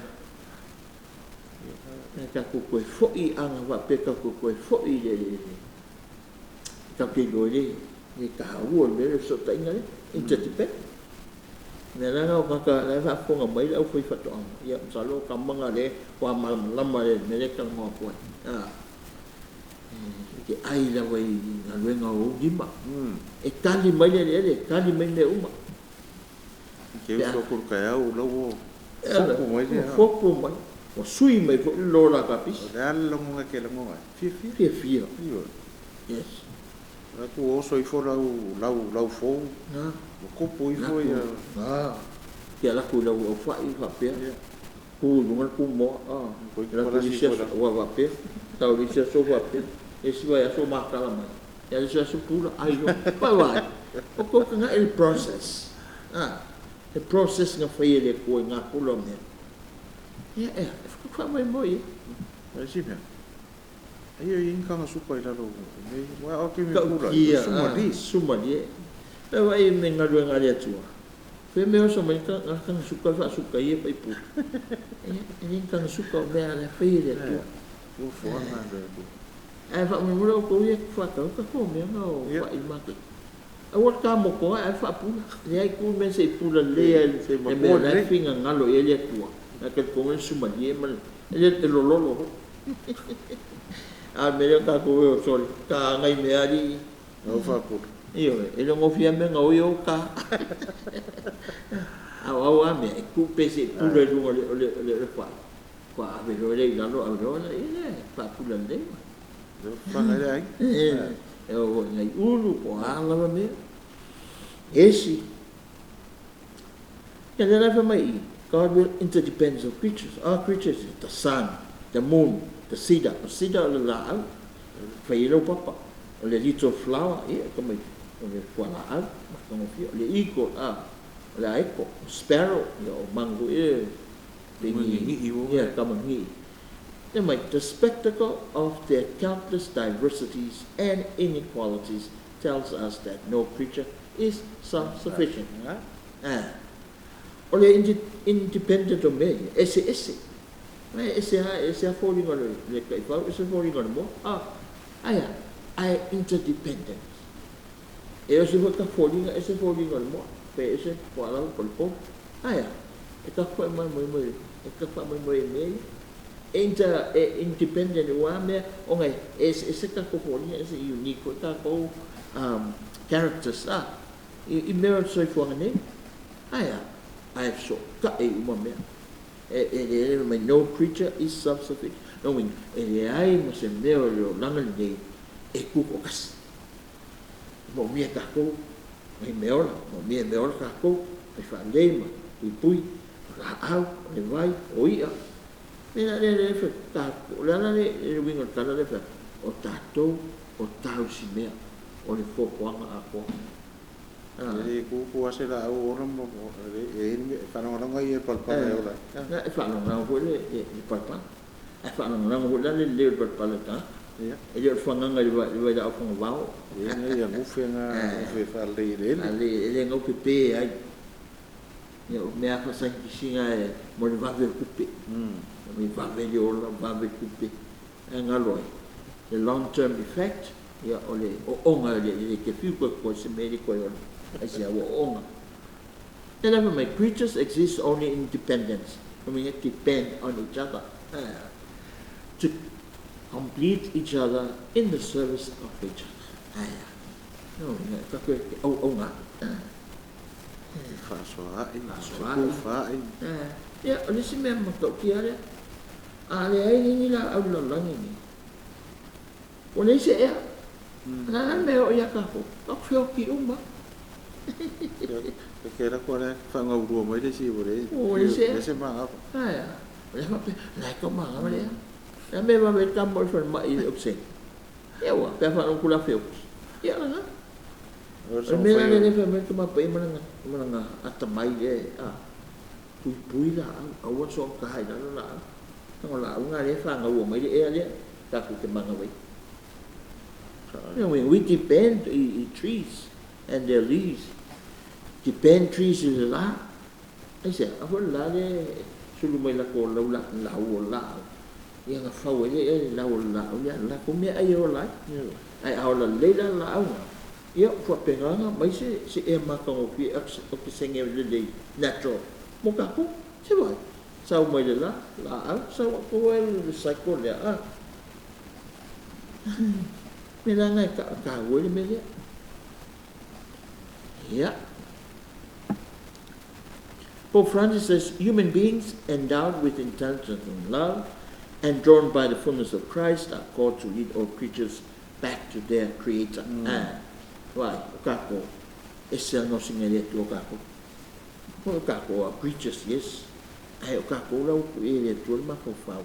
[SPEAKER 2] E tatou toe foi ana faapea tatou toe foi i le tatou te iloa i le taua o le mea lea o le fesootaiga lea, interdependent. O le mea la lena o tagata la e faafofoga mai le aufaifaatoaga, ia masalo o tama na o lea e matua malamalama lelei i le mea lea e talanoa atu ai. E te ai lava i galuega o ou lima. E tali mai le eleele, e tali mai mea uma.
[SPEAKER 1] Ke uso atu i le taeao o la ua fopu mai le
[SPEAKER 2] Ua fopu mai, ua sui mai foi le lola kapisi.
[SPEAKER 1] O le a le lagona e te lagona ai? Fiafia.
[SPEAKER 2] Fiafia.
[SPEAKER 1] Ioe.
[SPEAKER 2] Yes.
[SPEAKER 1] O la ua oso ifo lau lau lau fou, ua kopo ifo ia.
[SPEAKER 2] Te alu atu i lau aufai faapea, tu i luga le tumoa, alu atu i le isi aso ua faapea, sau i le isi aso faapea, isi vaiaso ua matala mai, ia le isi aso pula, ai loa. Vaavaai, o tou tagata i le process, le process na faia e le Atua i natura o mea. Ia, e faamoemoe i ai.
[SPEAKER 1] O le isi mea, ai o i ai ni taga suka i lalo o mea ia, aua o taimi e pula ai, o le sumalie.
[SPEAKER 2] Sumalie. Vaavaai i mea galuega a le Atua. Fea mea oso mai na taga suka le faasuka ia faipule. Ia, e le ni taga suka o mea la e fai e le Atua.
[SPEAKER 1] Fuafuaga a le Atua.
[SPEAKER 2] Ae faamolemole outou ia faatau tatou mea na o fai i le maketi. Aua le ta moto ae faapula. Leai tu le mea se i pula lelei lava i le mea o la e finagalo i ai le Atua. Ae talitonu le sumalie ma le, e le e lololo foi. A o le mea lea o tatou e o sole, ta nai mea alii.
[SPEAKER 1] Lau faapula.
[SPEAKER 2] Ioe, e le o gofie lava mea na oi ou ta. A o au lava mea, e tuu pea se i pula i luga o le, o le, o le fai, faatoa ave loa lea i lalo, ave loa lea, ia faapula lelei.
[SPEAKER 1] Faga le aiga.
[SPEAKER 2] E oo foi i nai ulu po o a lava mea. Esi. Ia lea la e fai mai i i, God will interdependence of creatures. All creatures, the sun, the moon, the cedar. O cedar o le laau, fai ai lau papa. O le little flower, ia, tamaiti, o le fualaau, matagofie. O le eagle, o le aeko. O sparrow, ia, o manu foi ia,
[SPEAKER 1] pei ni,
[SPEAKER 2] ia, tama gigii. Fai mai, the spectacle of their countless diversities and inequalities tells us that no creature is self-sufficient. O le independent o mea ia, eseese. E ese lava, e ese lava foliga o le taifau, ese foliga o le moa. Ae a? Ae interdependent. E ese foi ta foliga, ese foliga o le moa, pe ese po o a lava po o le povi. Ae a? E tatou faamoemoe, e tatou faamoemoe i mea ia. Inter e independent aua mea ona e eseese tatou foliga ese unique foi tatou characters i mea o le soifuaga nei. Ae a? Ae fesootai uma mea. E e le mai no creature is self sufficient. Lona uiga e leai ma se mea o le olaga lenei e tutoatasi. E moomia e tatou nai meaola, moomia e meaola tatou, mai faalelei ma puipui, o laau, o le vai, o i'a. Mea la lea lea fai tatou, o le a la le uiga o le tala lea fai atu, o tatou o tausimea o le fuafuaga atoa.
[SPEAKER 1] E le tutu lava se laau ola ma e i ai le mea, e faalagolago ia i le palapala e ola ai.
[SPEAKER 2] E faalagolago foi le palapala, ae faalagolago foi la le lelei o le palapala i le tagata. E le o le fagaga i le vailaau fagavao.
[SPEAKER 1] E i ai nai gafe na gafe e faalelei eleele.
[SPEAKER 2] E le gaupepe ai. Ia o mea lava faasaienitisi e mo le vave o le tupe. E vave le ola, vave le tupe. Ae galo ai, le long term effect, ia o le ooga e le te fiu toe toe se mea e le toe ola. Aisea ua ooga. Lea la fai mai, creatures exist only in dependence. O lona uiga, depend on each other. To complete each other in the service of each other. Ae a? Lona uiga, e tatou te auauna ai.
[SPEAKER 1] E faasoaai, fetufaai.
[SPEAKER 2] Ia, o le isi mea matautia lea, a leai nei ni laau i le lalolagi nei, ua leai se ea. O le a la le mea e oo ia tatou? Tatou feoti uma.
[SPEAKER 1] E te alu atu lava faagaulua mai le isi ua leai se manava.
[SPEAKER 2] Ae a? O lea faapea, o la e tau manava le ea. O le a le mea e vave ai le tama o le falemai i le okesene? Ia ua, pe a faalogo atu la feoti. Ia o lena. O le mea la lea fai mai le Tama Paia ma lana atamai lea e puipui laau, aua le soona taha i lalo laau. Leaga o laau na lea e fagaua mai le ea lea tatou te manava ai. We depend i trees and their leaves. Depend trees i le la. Aisea? A foi le la lea e sulu mai latou lau lau o laau. Ia na fau ai lea e le lau o le laau lea, latou meaai e ola ai. Ae a ola lelei la le laau na, ia ua faapena ona aumai se se ea matagofie okesene lelei, natural, mo tatou. Se vaai, sau mai le la, laau, sau atu ai le cycle lea, a. Me la ngai ka ka ua le mea lea. Ia. Pope Francis says, human beings endowed with intelligence and love and drawn by the fullness of Christ are called to lead all creatures back to their Creator. Why? O kākou, e se gaosiga e le Atua kākou. O kākou are creatures, yes. Ae o kākou la ua kuʻia e le Atua le mafaufau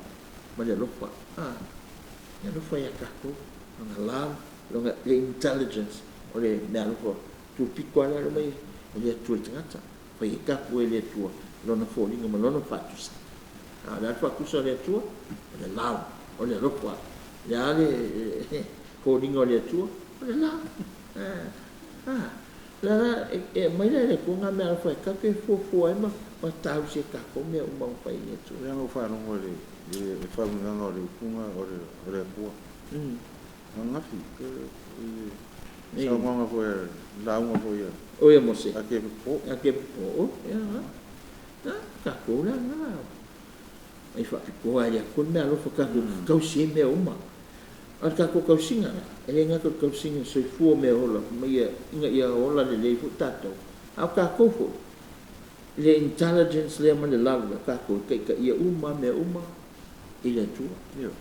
[SPEAKER 2] ma le alofa. Le alofa iā kākou, lona love, lona le intelligence o le mea alofa tupito lava lea mai e le Atua i le tagata. Fai ai tapu e le Atua lona foliga ma lona faatusa. A o le a le faatusa o le Atua? O le love, o le alofa. O le a le foliga o le Atua? O le love. La la e aumai la e le Atua ngā mea alofa e tatou te fuafua ai ma tausi e tatou mea uma ua fai e le Atua.
[SPEAKER 1] Leaga ua faalogo i le faauigaga o le upuga o le Atua. Ananafi, i le saunoaga foi a le lauga foi a
[SPEAKER 2] O ia Mose.
[SPEAKER 1] A Kepepo.
[SPEAKER 2] A Kepepo, o, ia, a, tatou la na. Ai faapitoa e le Atua le mea alofa tatou tausi ai mea uma. A o le tatou tausiga la, e le gata o le tausiga soifua mea ola ma ia, ina ia ola lelei foi tatou. A o tatou foi, le intelligence lea ma le love lea, tatou e taitaia uma mea uma i le Atua.
[SPEAKER 1] Ioe.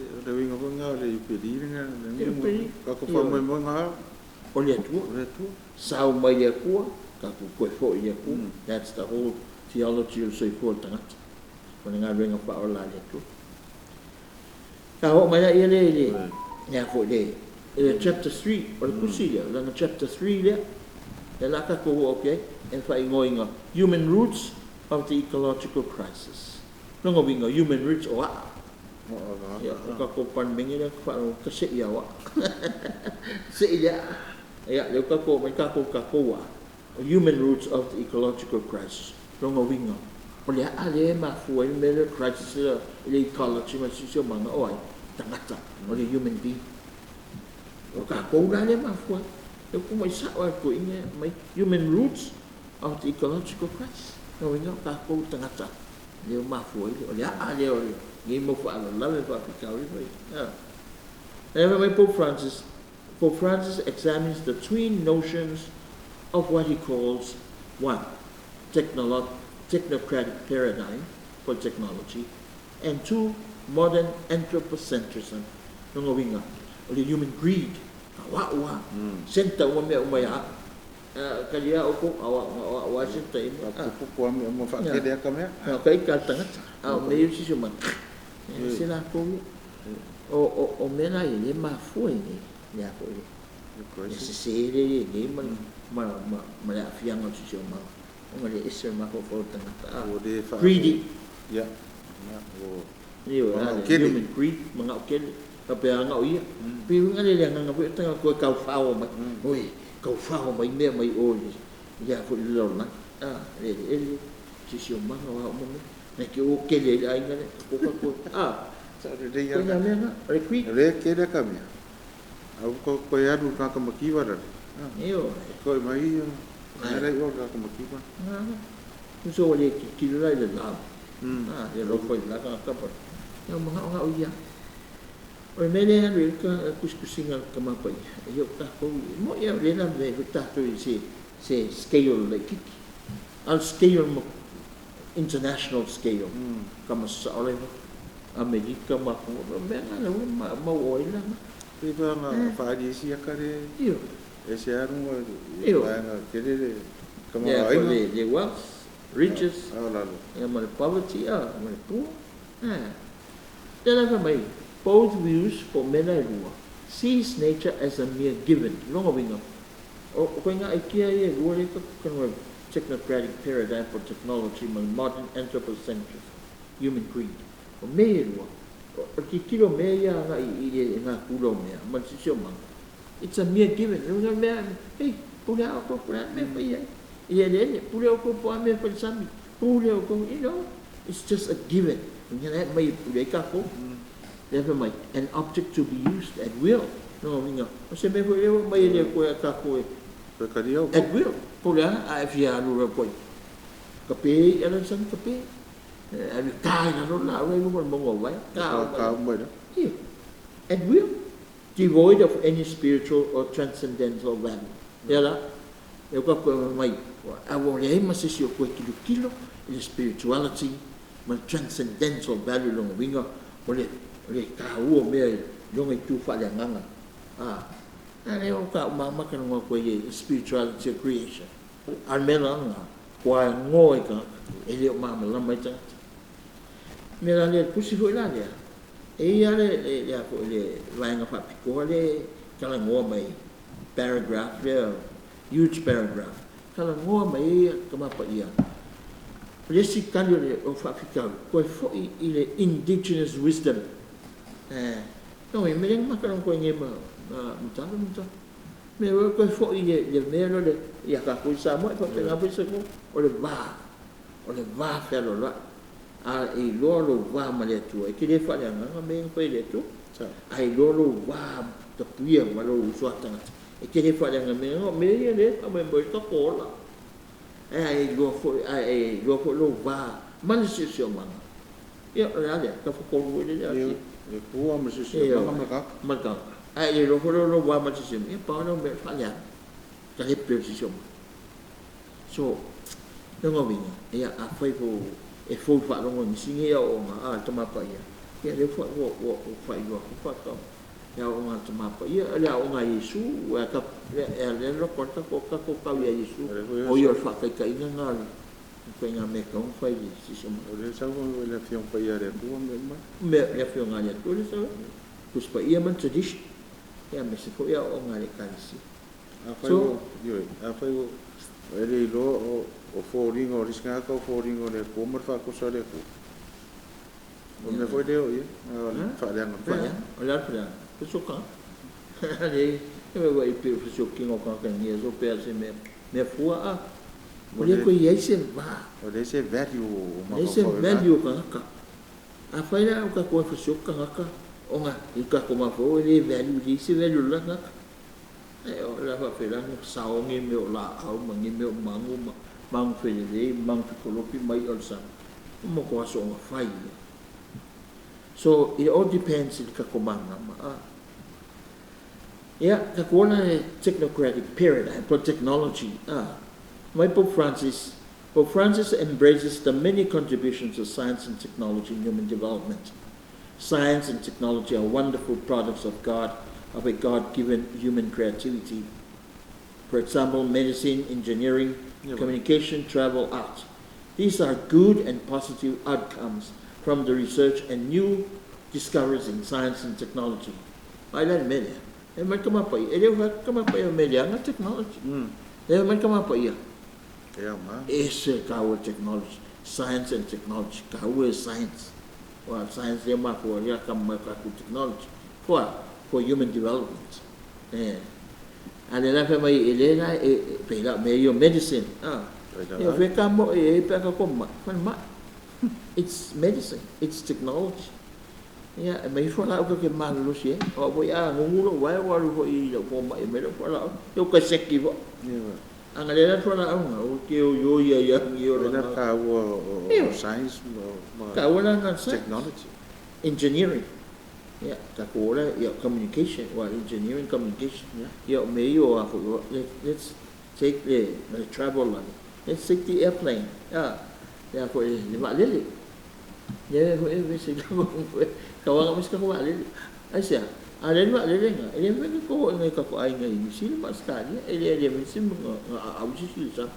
[SPEAKER 1] O le uiga foi lena o le Iupeli lena,
[SPEAKER 2] Iupeli.
[SPEAKER 1] Tatou faamoemoega lava
[SPEAKER 2] O le Atua.
[SPEAKER 1] O le Atua.
[SPEAKER 2] Sao mai le Atua, tatou toe foi i le Atua. That's the whole theology o le soifua o le tagata. O le galuega faaola a le Atua. Ka oo mai ai lea i le, le a foi le, le chapter 3, o le tusi lea, lana chapter 3 lea, lea la tatou oo atu i ai, e faaigoaina Human Roots of the Ecological Crisis. Lona uiga, human roots o aa. Ia, o tatou Palemene lea ka faalogo, ka se'i o aa. Se'i le aa. Ia, lea ua tatou oo mai tatou tatou aa. O Human Roots of the Ecological Crisis. Lona uiga, o le aa lea e mafua ai le mea lea o le crisis lea i le ecology ma le siosiomaga, o ai? Tagata, o le human being. O tatou la lea e mafua ai. Lea ua tomai sa'o lava e le toeaina ia mai Human Roots of the Ecological Crisis. Lona uiga o tatou tagata lea ua mafua ai, o le aa lea o lenei mau faalavelave ma faafitauli ma ia. E fai mai Pope Francis, Pope Francis examines the twin notions of what he calls one, technocratic paradigm for technology, and two, modern anthropocentrism. Lona uiga, o le human greed, o a'u lava, senta uma mea uma ia a'u. Talia outou, a o a'u, o a'u lava e senta i mea.
[SPEAKER 1] Faatuputu lava mea uma, faatele lava ta mea.
[SPEAKER 2] Ka ita a le tagata, a o mea ia o le siosiomaga, e ese latou ia. O mea la ia e le mafua i nei, le a foi le
[SPEAKER 1] Crisis.
[SPEAKER 2] sese lea e i ai nei ma le aafiaga o le siosiomaga, ona le ese o le mafaufau o le tagata.
[SPEAKER 1] Ua le faa
[SPEAKER 2] Greedy.
[SPEAKER 1] Ia, ia, ua
[SPEAKER 2] Ioe,
[SPEAKER 1] manao
[SPEAKER 2] le
[SPEAKER 1] tele.
[SPEAKER 2] Human greed, manao tele. Faapea na o ia. Pei uiga lea i le agaga foi o le tagata toe taufao mai. Oi, taufao mai mea mai o i le a foi le lalolagi. Le eleele, siosiomaga, o a uma mea. Na te o tele ai le aiga lea, ko ka toe.
[SPEAKER 1] Sa lelei
[SPEAKER 2] Koe
[SPEAKER 1] lava.
[SPEAKER 2] ngā mea ngā, o le greed.
[SPEAKER 1] O lea e tele ka mea. A ua toe alu i le tagata mativa lale.
[SPEAKER 2] Ioe.
[SPEAKER 1] Toe mai ia, mea la i o le tagata mativa.
[SPEAKER 2] Ngā, ngā. Uso ua le tilotilo la i le love. Le alofa i le la tagata pa. Ia manao ngā o ia. O le mea lea e alu i ai le tusitusiga a le Tama Paia, e o tatou i, mo'i lava lea e lavea ai foi tatou i se scale laitiiti. A o le scale ma international scale, ka masao lava Amerika ma atunuu, o mea na lea ua mau ai lana.
[SPEAKER 1] Pei foi ona faaali ai si aka le
[SPEAKER 2] Ioe.
[SPEAKER 1] e se aluga i
[SPEAKER 2] Ioe.
[SPEAKER 1] vaega tele le
[SPEAKER 2] Lea foi
[SPEAKER 1] tamaoaiga.
[SPEAKER 2] le wealth, riches,
[SPEAKER 1] A o lalo.
[SPEAKER 2] ia ma le poverty, ma le poor. Lea la fai mai, both views po o mea la e lua, sees nature as a mere given. Lona uiga, o koe ngā aikia ia e lua lea tatou talanoa ai, technocratic paradigm for technology ma le modern anthropocentrism, human greed. O mea ia e lua, o le tilotilo o mea ia agai i le ngā kula o mea ma le siosiomaga, it's a mere given. Le uiga o le mea, hei, pule a outou, pule a le mea e fai ai. I le eleele, pule outou po o a mea e fai i le sami, pule outou, you know, it's just a given. Uiga la e aumai e pule ai tatou. Lea fai mai, an object to be used at will. Lona uiga, o se mea foi lea ua aumai e le Atua ia tatou e
[SPEAKER 1] Toe talia outou.
[SPEAKER 2] At will, po o le a, a e fia alu loa koe, kape ai ala i le sami kape. Alu e ta i lalo le laau la i luga o le mauga o Vaea, ta
[SPEAKER 1] Ta
[SPEAKER 2] uma
[SPEAKER 1] uma i lalo.
[SPEAKER 2] Ioe, at will. Devoid of any spiritual or transcendental value. Ia la, e ka ko mai, a ua leai ma se isi o koe tilotilo i le spirituality ma le transcendental value lona uiga o le taua o mea i lona itu faaleagaga. A lea o ka uma ma ka longa koe i spirituality of creation. A le mea la lena, ua goa i tagata, e le o malamalama ai tagata. Mea la lea, tusi foi la lea, e ia le a foi le vaega faapitoa le talanoa mai paragraph lea, huge paragraph, talanoa mai ai tama paia. O le isi tali o le o faafitauli, toe foi i le indigenous wisdom. No, e mea ma ka koe nge ma matala matala. Me o koe foi i le mea le ia ka koe sa mo e faapena foi se o le va. O le va fealoaloai. A e iloa lou va ma le Atua, e te le faaleagaga mea e fai e le Atua. A iloa lou va tapuia ma lou uso a tagata, e te le faaleaga mea o mea ia le faamoemoe i tatou ola. Ae iloa foi, ae iloa foi lou va ma le siosiomaga. Ia, o le a lea, tafatolu foi le
[SPEAKER 1] ati. E pua ma siosiomaga ma le kaka.
[SPEAKER 2] Ma le kaka. Ae le iloa foi lou va ma le siosiomaga, ia pau lea o mea faaleaga. Talepe o le siosiomaga. So, lona uiga, ia afai po e fou faalogo i nisi nei aoaoga a le Tama Paia, ia lea ua faailoa atu faatoaga. Le aoaoga a le Tama Paia, le aoaoga a Iesu, e lea loko ai le tatou tau ia Iesu. O ia o le faataitaiga lena o le ituaiga mea e tatau ona fai i le siosiomaga.
[SPEAKER 1] O lea sau le Afioga Paia a le Atua ma mea uma.
[SPEAKER 2] Le Afioga a le Atua lea sau ai. Tusi Paia ma le tradition. Ia aemaise foi aoaoga a le Ekalesia.
[SPEAKER 1] Afai ua, ioe, afai ua e le iloa o foliga o le isi tagata o foliga o le Atua ma le faatosa o le Atua. O le mea foi lea o ia, o le faaleaga pea.
[SPEAKER 2] O le a le faaleaga? Fesoka. Le e ua i pe fesokinga o tagata i aso pe a se mea mea fua a. O le koe i ai se va.
[SPEAKER 1] O le se value o
[SPEAKER 2] Le se value o tagata. Afai la o tatou e fesoka tagata ona i tatou mafaufau e le value, le se value la tagata. E o la faapela na sao nge mea o laau ma nge mea o magu ma magu felelei, magu fekolopi mai o le sama. O mo ko aso o fai ia. So it all depends i le tatou malamalama. Ia, tatou ola le technocratic paradigm for technology. Mai Pope Francis, Pope Francis embraces the many contributions of science and technology in human development. Science and technology are wonderful products of God, of a God-given human creativity. For example, medicine, engineering, communication, travel, art. These are good and positive outcomes from the research and new discoveries in science and technology. Ai la le mea lea. E mai ka mapai, e leo ka mapai o mea leaga technology. E mai ka mapai ia.
[SPEAKER 1] E au ma.
[SPEAKER 2] E se kaua technology, science and technology, kaua e science. Wa science le mafua ia ka mai ka ku technology. For human development. E. A le la fe mai e le la e pe la me yo medicine. E fe ka mo e pe ka ko ma, fa ma. It's medicine, it's technology. Ia, e mai fo la o ke malolosi e. O bo ia ngungulo wa wa lu fo i lo fo mai me lo fo la. Yo ka seki fo. Anga le la fo la nga o ke o yo ia ia ngi o
[SPEAKER 1] la ka o science ma
[SPEAKER 2] ka o la na
[SPEAKER 1] technology.
[SPEAKER 2] Engineering. Ia, ka ko la ia communication, wa engineering communication. Ia me yo a fo let's take the travel line. Let's take the airplane. Ya, ya fo le va lele. Ya fo e se ka ka wanga mas ka ko lele. Ai sia, a le va lele nga. E le me ko ngai ka ko ai ngai ni si ma sta ni e le le me si mo nga a u si si sa.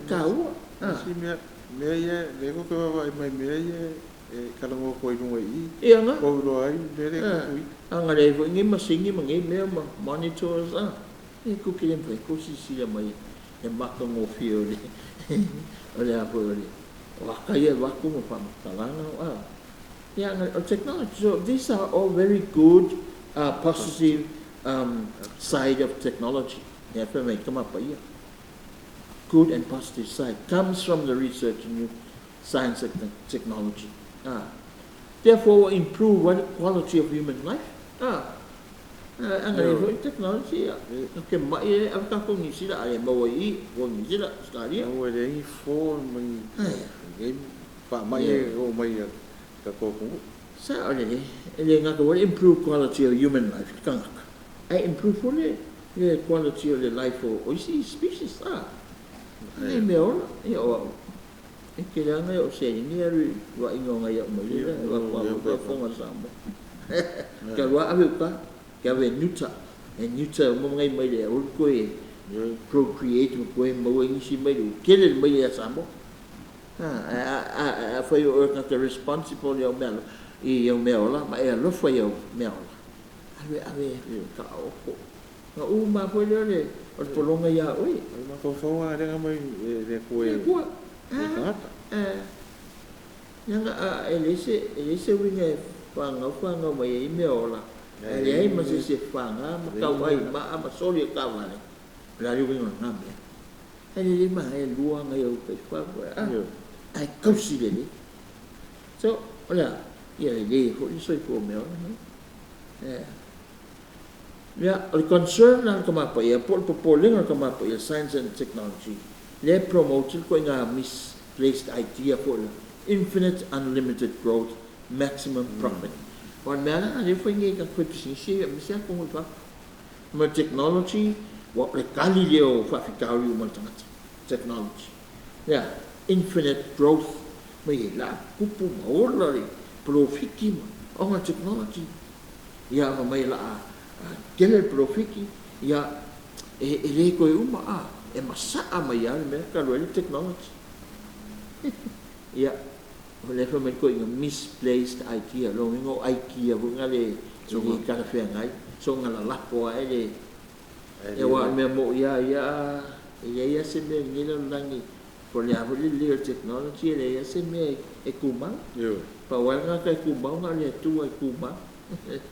[SPEAKER 2] Ka u.
[SPEAKER 1] Si mea mea ia le ko ka va mai mea ia e kalango ko i lunga i.
[SPEAKER 2] Ia nga.
[SPEAKER 1] Ko ro ai le le ko i.
[SPEAKER 2] Anga le fo ngi masingi ma ngi mea ma monitors a. E ku ki le ko si si la mai e maka ngo fio le. O le a fo le. O ka ia wa ku mo pa talanga a. Yeah, technology. So these are all very good, positive side of technology. Yeah, come up here. Good and positive side comes from the research in new science and technology. Therefore, improve what quality of human life. Anga technology. Okay, mai e ka ko ni sila ai mo i ko ni sila staria.
[SPEAKER 1] Mo le i fo mai. Fa mai e o mai ka ko ku.
[SPEAKER 2] Sa'o lelei, e le gata ua improve quality of human life le tagata, ae improve foi le le quality o le life o isi species a. E mea ola, ia o au. E tele lava nai o'u seleni e alu i vaaiga o nai a'u maile lea, e faafofoga a Samoa. Ou te alu lava ave i uta, ou te ave e neuter, e neuter uma nai maile e aua le toe procreate ma toe maua ai nisi maile ua tele le maile ia Samoa. Ae afai o oe o le tagata responsible i au mea i au meaola ma e alofa i au meaola, alu e ave e taoto. Ona uma lava foi lea o le o le pologa ia oe.
[SPEAKER 1] O le mafaufau lava lea na aumai e le Atua i le tagata.
[SPEAKER 2] Leaga e leai se e leai se uiga e fanau fanau mai ai meaola, ae leai ma se isi e faga ma tauai maa ma soli e taavale. O le a le uiga o lena mea? Ae lelei manaia e lua nai ou taifau ae tausi lelei. So, o le a? Ia lelei ai foi le soifua o mea ola nei. Ia, o le concern la a le Tama Paia po o le popolega o le Tama Paia, Science and Technology, lea e promote le ituaiga misplaced idea foi lea, infinite unlimited growth, maximum profit. Aua o le mea lava lena o lea e fai nei e tagata faipisinisi aemaise lava totonu i fafo. Ma le technology, ua o le tali lea o faafitauli uma a le tagata, technology. Ia, infinite growth, mai e la tupu ma ola le polofiti ma, ona o le technology. Ia, ma mai o le a tele le polofiti, ia, e, e le toe uma, a, e masaa mai lava le mea talu ai le technology. Ia, o lea fai mai le toeaina, misplaced idea, lona uiga o idea foi na le, e le talafeagai, soona lalapo lava e le, aua o le mea moni lava ia, e leai lava se mea i lenei lalolagi, po o le a foi le lelei o le technology, e leai lava se mea e tumau. Pau lava le tagata e tumau na o le Atua e tumau.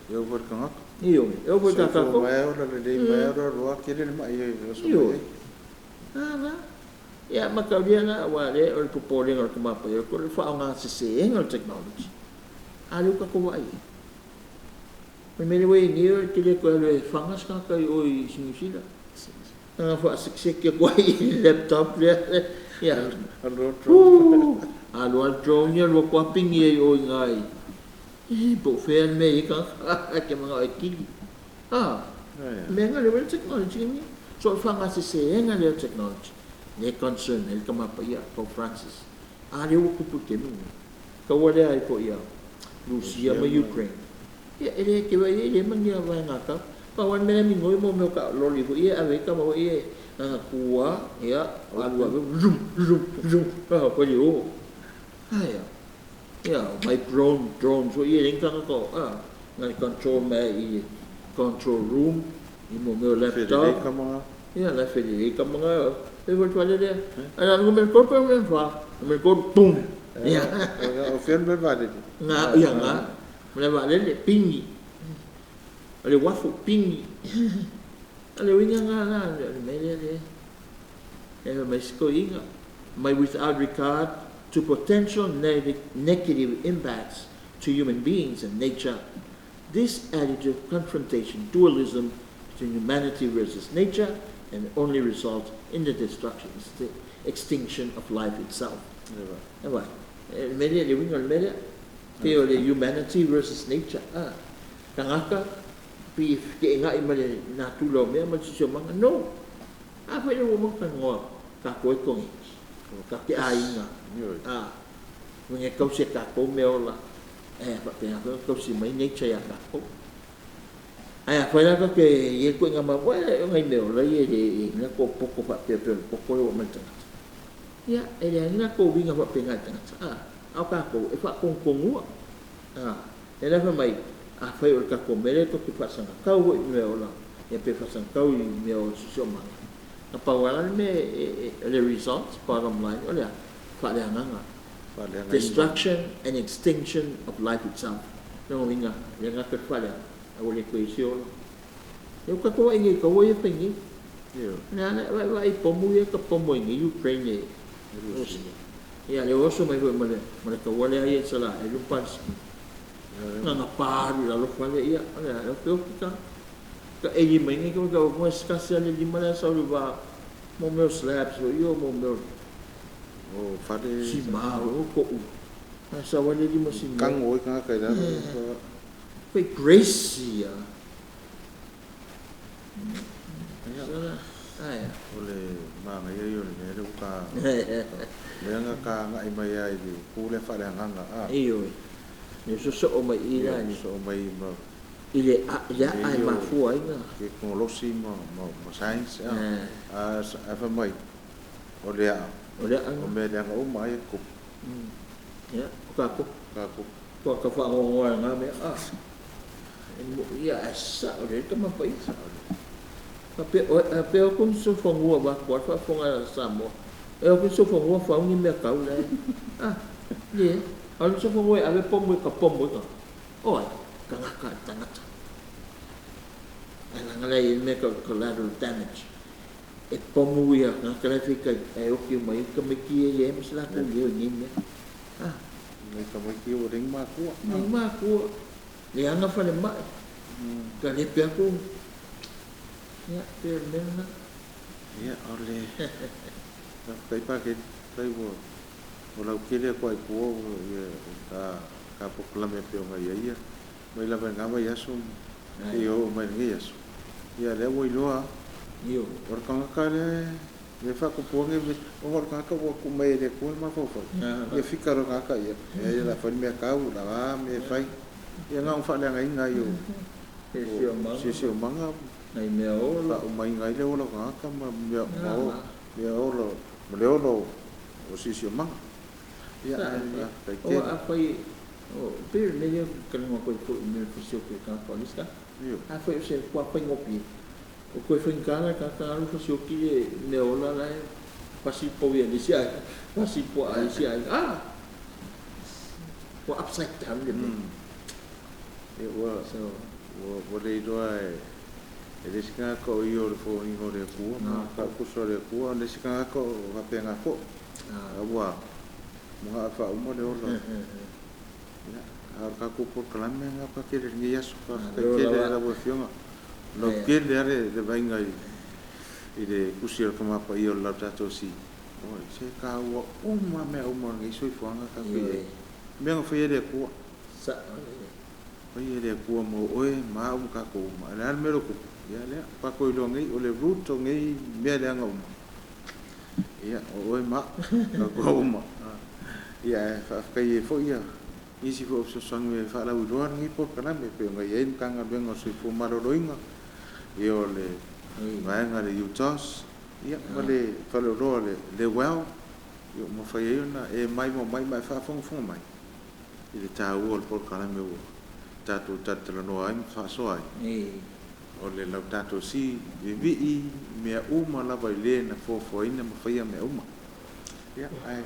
[SPEAKER 1] E oo foi i le tagata.
[SPEAKER 2] Ioe, e oo foi ia
[SPEAKER 1] Soifua
[SPEAKER 2] tatou.
[SPEAKER 1] Mai ola lelei mai ola loa tele le mai e oso mai
[SPEAKER 2] Ioe.
[SPEAKER 1] ai.
[SPEAKER 2] A la. Ia mataulia la aua o lea o le popolega o le Tama Paia o le faaaoga seseina o le technology. A lea ua tatou vaai i ai. O le mea lea ua i ai nei e te le toe alu e faga se tagata i o i Niu Sila. Na ona faasekiseki atu ai i le laptop lea. Ia.
[SPEAKER 1] Alu drone.
[SPEAKER 2] Alu lava le drone ia alu atu lava pigi ai i o i ina i po o fea le mea e i ai tagata e te manao e kili. A, mea na lea ua i ai le technology lenei. So o le faaaogaseseina lea o le technology lea e concern ai le Tama Paia Pope Francis. A lea ua tupu i le taimi lenei. Taua lea ai foi ia Rusia ma Ukraine. Ia e le te vaai e le ma ni vaega tau. Pau lava le mea la e migoi mo mea o taaloli foi ia e ave ai tama foi ia na ona tu lava, ia, alu lava zoom, zoom, zoom, fai le o. Ae a? Ia, mai drone, drones foi ia e leai ni tagata o, na o le control mai lava i le control room i mo mea o
[SPEAKER 1] Felelei
[SPEAKER 2] laptop.
[SPEAKER 1] Tama.
[SPEAKER 2] Ia, la e felelei tama na, e foi le fale lea. Ae na o le numera 3 pe numera 4, numera 3, boom! Ia.
[SPEAKER 1] O fea le mea vaalele?
[SPEAKER 2] Na, ia, na. Ma le vaalele, pigi. O le uafu, pigi. O le uiga lena la, o le mea lea le, e fai mai si toeaina, mai without regard to potential negative impacts to human beings and nature. This attitude of confrontation, dualism between humanity versus nature, and only result in the destruction, extinction of life itself. E vai, e le mea lea, le uiga o le mea lea, pei o le humanity versus nature, a, tagata pei e feteenai ma le natura o mea ma le siosiomaga. No! A foi lea ua uma ona talanoa tatou ai togafiti, tatou te aiga, a, uiga e tausi e tatou meaola, ae faapena foi ona tausi mai nature ia tatou. Ae afai la tatou te i ai le ituaiga mafuaaga, o nai meaola ia e le i ai ni latou poto faapea pei o le poto lea ua aumai i le tagata. Ia, e leai ni latou uiga faapena i le tagata, a, a o tatou e faatonutonua. A, lea la fai mai, afai o le tatou mea lea tatou te faasagatau foi i meaola, ia pe faasagatau i mea o le siosiomaga, na pau lava la le mea o le result, bottom line, o le a? Faaleagaga.
[SPEAKER 1] Faaleagaina.
[SPEAKER 2] Destruction and extinction of life itself. Lona uiga, e le gata i le faaleaga, ae ua le toe i ai se ola. Ia ua tatou vaai nei i taua ia e fai nei. O le a le vaai i pomu ia e tapomo ai nei Ukraine e Rusia. Ia lea ua oso mai foi ma le ma le taua lea ia Isaraelu ma Palesitina. Na ona pa alu i lalo fale ia, o le a, e ofi ofi ka taeli mai nei ka ka sikasi lava le lima lea sau i le va mo mea o slabs foi ia, mo mea o
[SPEAKER 1] O fale
[SPEAKER 2] sima o to'u. Sa wale li mo si mea.
[SPEAKER 1] Kago ai tagata i lalo.
[SPEAKER 2] Fai grace ia.
[SPEAKER 1] Ia.
[SPEAKER 2] Sala, aia.
[SPEAKER 1] O le manaia ia o le mea lea ua ta lea na ta agai mai ai i le itu lea faaleagaga a.
[SPEAKER 2] Ioe. Le sosoo mai i la
[SPEAKER 1] Ia, sosoo mai ma
[SPEAKER 2] i le a'a e mafua ai na.
[SPEAKER 1] Tekonolosi ma science a. A fai mai o le a'a.
[SPEAKER 2] O le a'a.
[SPEAKER 1] O mea leaga uma ai e tupu.
[SPEAKER 2] Ia, o tatou.
[SPEAKER 1] Tatou.
[SPEAKER 2] Ua ka faagoagoa e na mea a. Ia, ae sao lelei tama paia. Faapea o ku sofanua vaku a faafofoga a Samoa. E o ku sofanua fau ni mea tau le. Ah, ie. A o le sofanua e ave pomu e ka pomu e ka. O ai, tagata e tagata. Ae leaga la e i ai le mea tau collateral damage. E pomu ia tagata la e fia i tai ae oti uma ai tamaiti ia e leai ma se latou leo i nei mea. Ah.
[SPEAKER 1] Nai tamaiti ua leai ni matua.
[SPEAKER 2] Leai ni matua. Leaga falemai. Talepe atu. Ia, pei o le mea lena.
[SPEAKER 1] Ia, o le faafetai Paketi, faafetai ua ua lautele atu lava i tua ia ta ta polokalame e pei ona i ai ia mai lava i lena vaiaso seia oo mai lenei aso. Ia lea ua iloa lava.
[SPEAKER 2] Ioe.
[SPEAKER 1] O le tagata lea e faatupuina le ona o le tagata ua tuu mai e le Atua le mafaufau. Ia fika loa le tagata ia, e leai o le a fai le mea tau, o le a mea e fai. Ia na ona faaleagaina ai o siosiomaga,
[SPEAKER 2] nai mea ola,
[SPEAKER 1] faaumaina ai le ola o tagata ma mea mea ola ma le ola o siosiomaga. Ia ae faafetai tele.
[SPEAKER 2] Aua afai, pei o le mea lea ou te talanoa atu ai foi i le mea o le fasioti o le tagata o le isi tagata. Afai o se ua faigofie, o toe faigata la le tagata alu fasioti le mea ola la e pasi povi a le isi aiga, pasi puaa a le isi aiga. Ah! Ua upside down le mea.
[SPEAKER 1] Ia ua ua le iloa e le isi tagata o ia o le foliga o le Atua ma faapusa o le Atua, o le isi tagata o faapena foi. A ua mugaa faauma le ola. Ia, a o le tatou polokalame lena Patele i lenei aso. Faafetai tele i lau Afioga. Lautele lava le vaaiga i le tusi a le Tama Paia o le Laudato Si. Oi, se taua uma mea uma o lenei soifuaga tatou i ai. Mea na faia e le Atua. Faia e le Atua mo oe ma au ma tatou uma. A o le a le mea o lo o tupu? Ia lea, ua tatou iloa nei, o le root o nei mea leaga uma, ia, o oe ma au, tatou uma. Ia, ae faafetai ai foi ia nisi foi o fesoasoani e faalauiloa lenei polokalame, e pei ona i ai le Matagaluega o le Soifua Maloloina, ia o le vaega a le UTOS, ia ma le faleoloa o le Lewell, ia ua mafai ai ona e maimoa mai ma e faafogafoga mai i le taua o le polokalame ua tatou talatalanoa ai ma faasoa ai. O le Laudato Si vivii mea uma lava i le na foafoaina ma faia mea uma. Ia, ae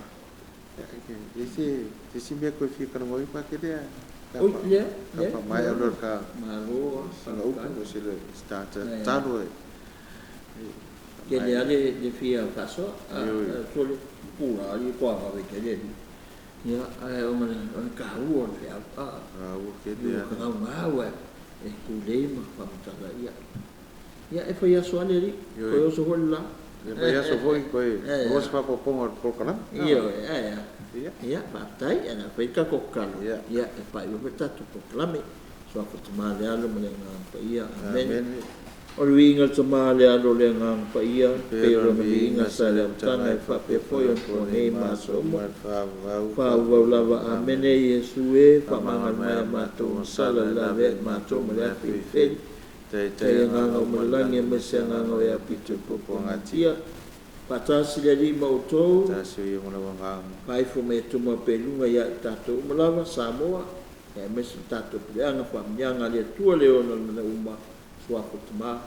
[SPEAKER 1] e se isi mea toe fia talanoa ai Patele ae
[SPEAKER 2] Oi, lea, lea.
[SPEAKER 1] Ka faamaea loa le ta
[SPEAKER 2] Malo,
[SPEAKER 1] sina upu, o se tatalo e
[SPEAKER 2] Tele lava le fia faasoa, sua le pula i toa vave tele ali. Ia, ae ona o le taua o le feau.
[SPEAKER 1] Taua tele
[SPEAKER 2] lava. Ua gaugau e tulei ma faamatala. Ia, ia e fai aso lava le alii, toe oso foi le la.
[SPEAKER 1] E fai aso foi toe maua se faaopoopoga o le polokalame.
[SPEAKER 2] Ioe, ae a. Ia, faafetai, ae o le a fai le tatou tatalo, ia, e faaiu ai foi le tatou polokalame. Suafa Tama le Alo ma le Agaga Paia. Amene. O le viiga o le Tama le Alo le Agaga Paia, pei o lona viiga sa i le amataga e faapea foi ona toa nei ma aso uma, faaauau lava. Amene. Iesu e, faamagalo mai a matou sala le lavea i matou ma le afi feli. Tai agaga uma i le lagi aemaise agaga o e apito i puapuagatia. Faatasi le Alii ma outou.
[SPEAKER 1] Faatasi o ia ma lau agaga.
[SPEAKER 2] Faaifo mai e tuma pea i luga ia i tatou uma lava, Samoa, aemaise le tatou puleaga faamanuiaga a le Atua le ona o le mea uma, Suafa Tama,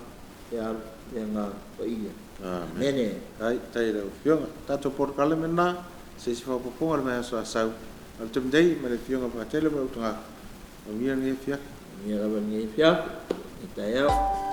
[SPEAKER 2] le Alo, le Agaga Paia.
[SPEAKER 1] Amene. Ai, tai lau Afioga. Tatou polokalame lena, se isi faaopoopoga o le vaiaso a sau. O le taimi nei, ma le Afioga Patele ma lou tagata, manuia lenei afiafi.
[SPEAKER 2] Manuia lava lenei afiafi, i taeao.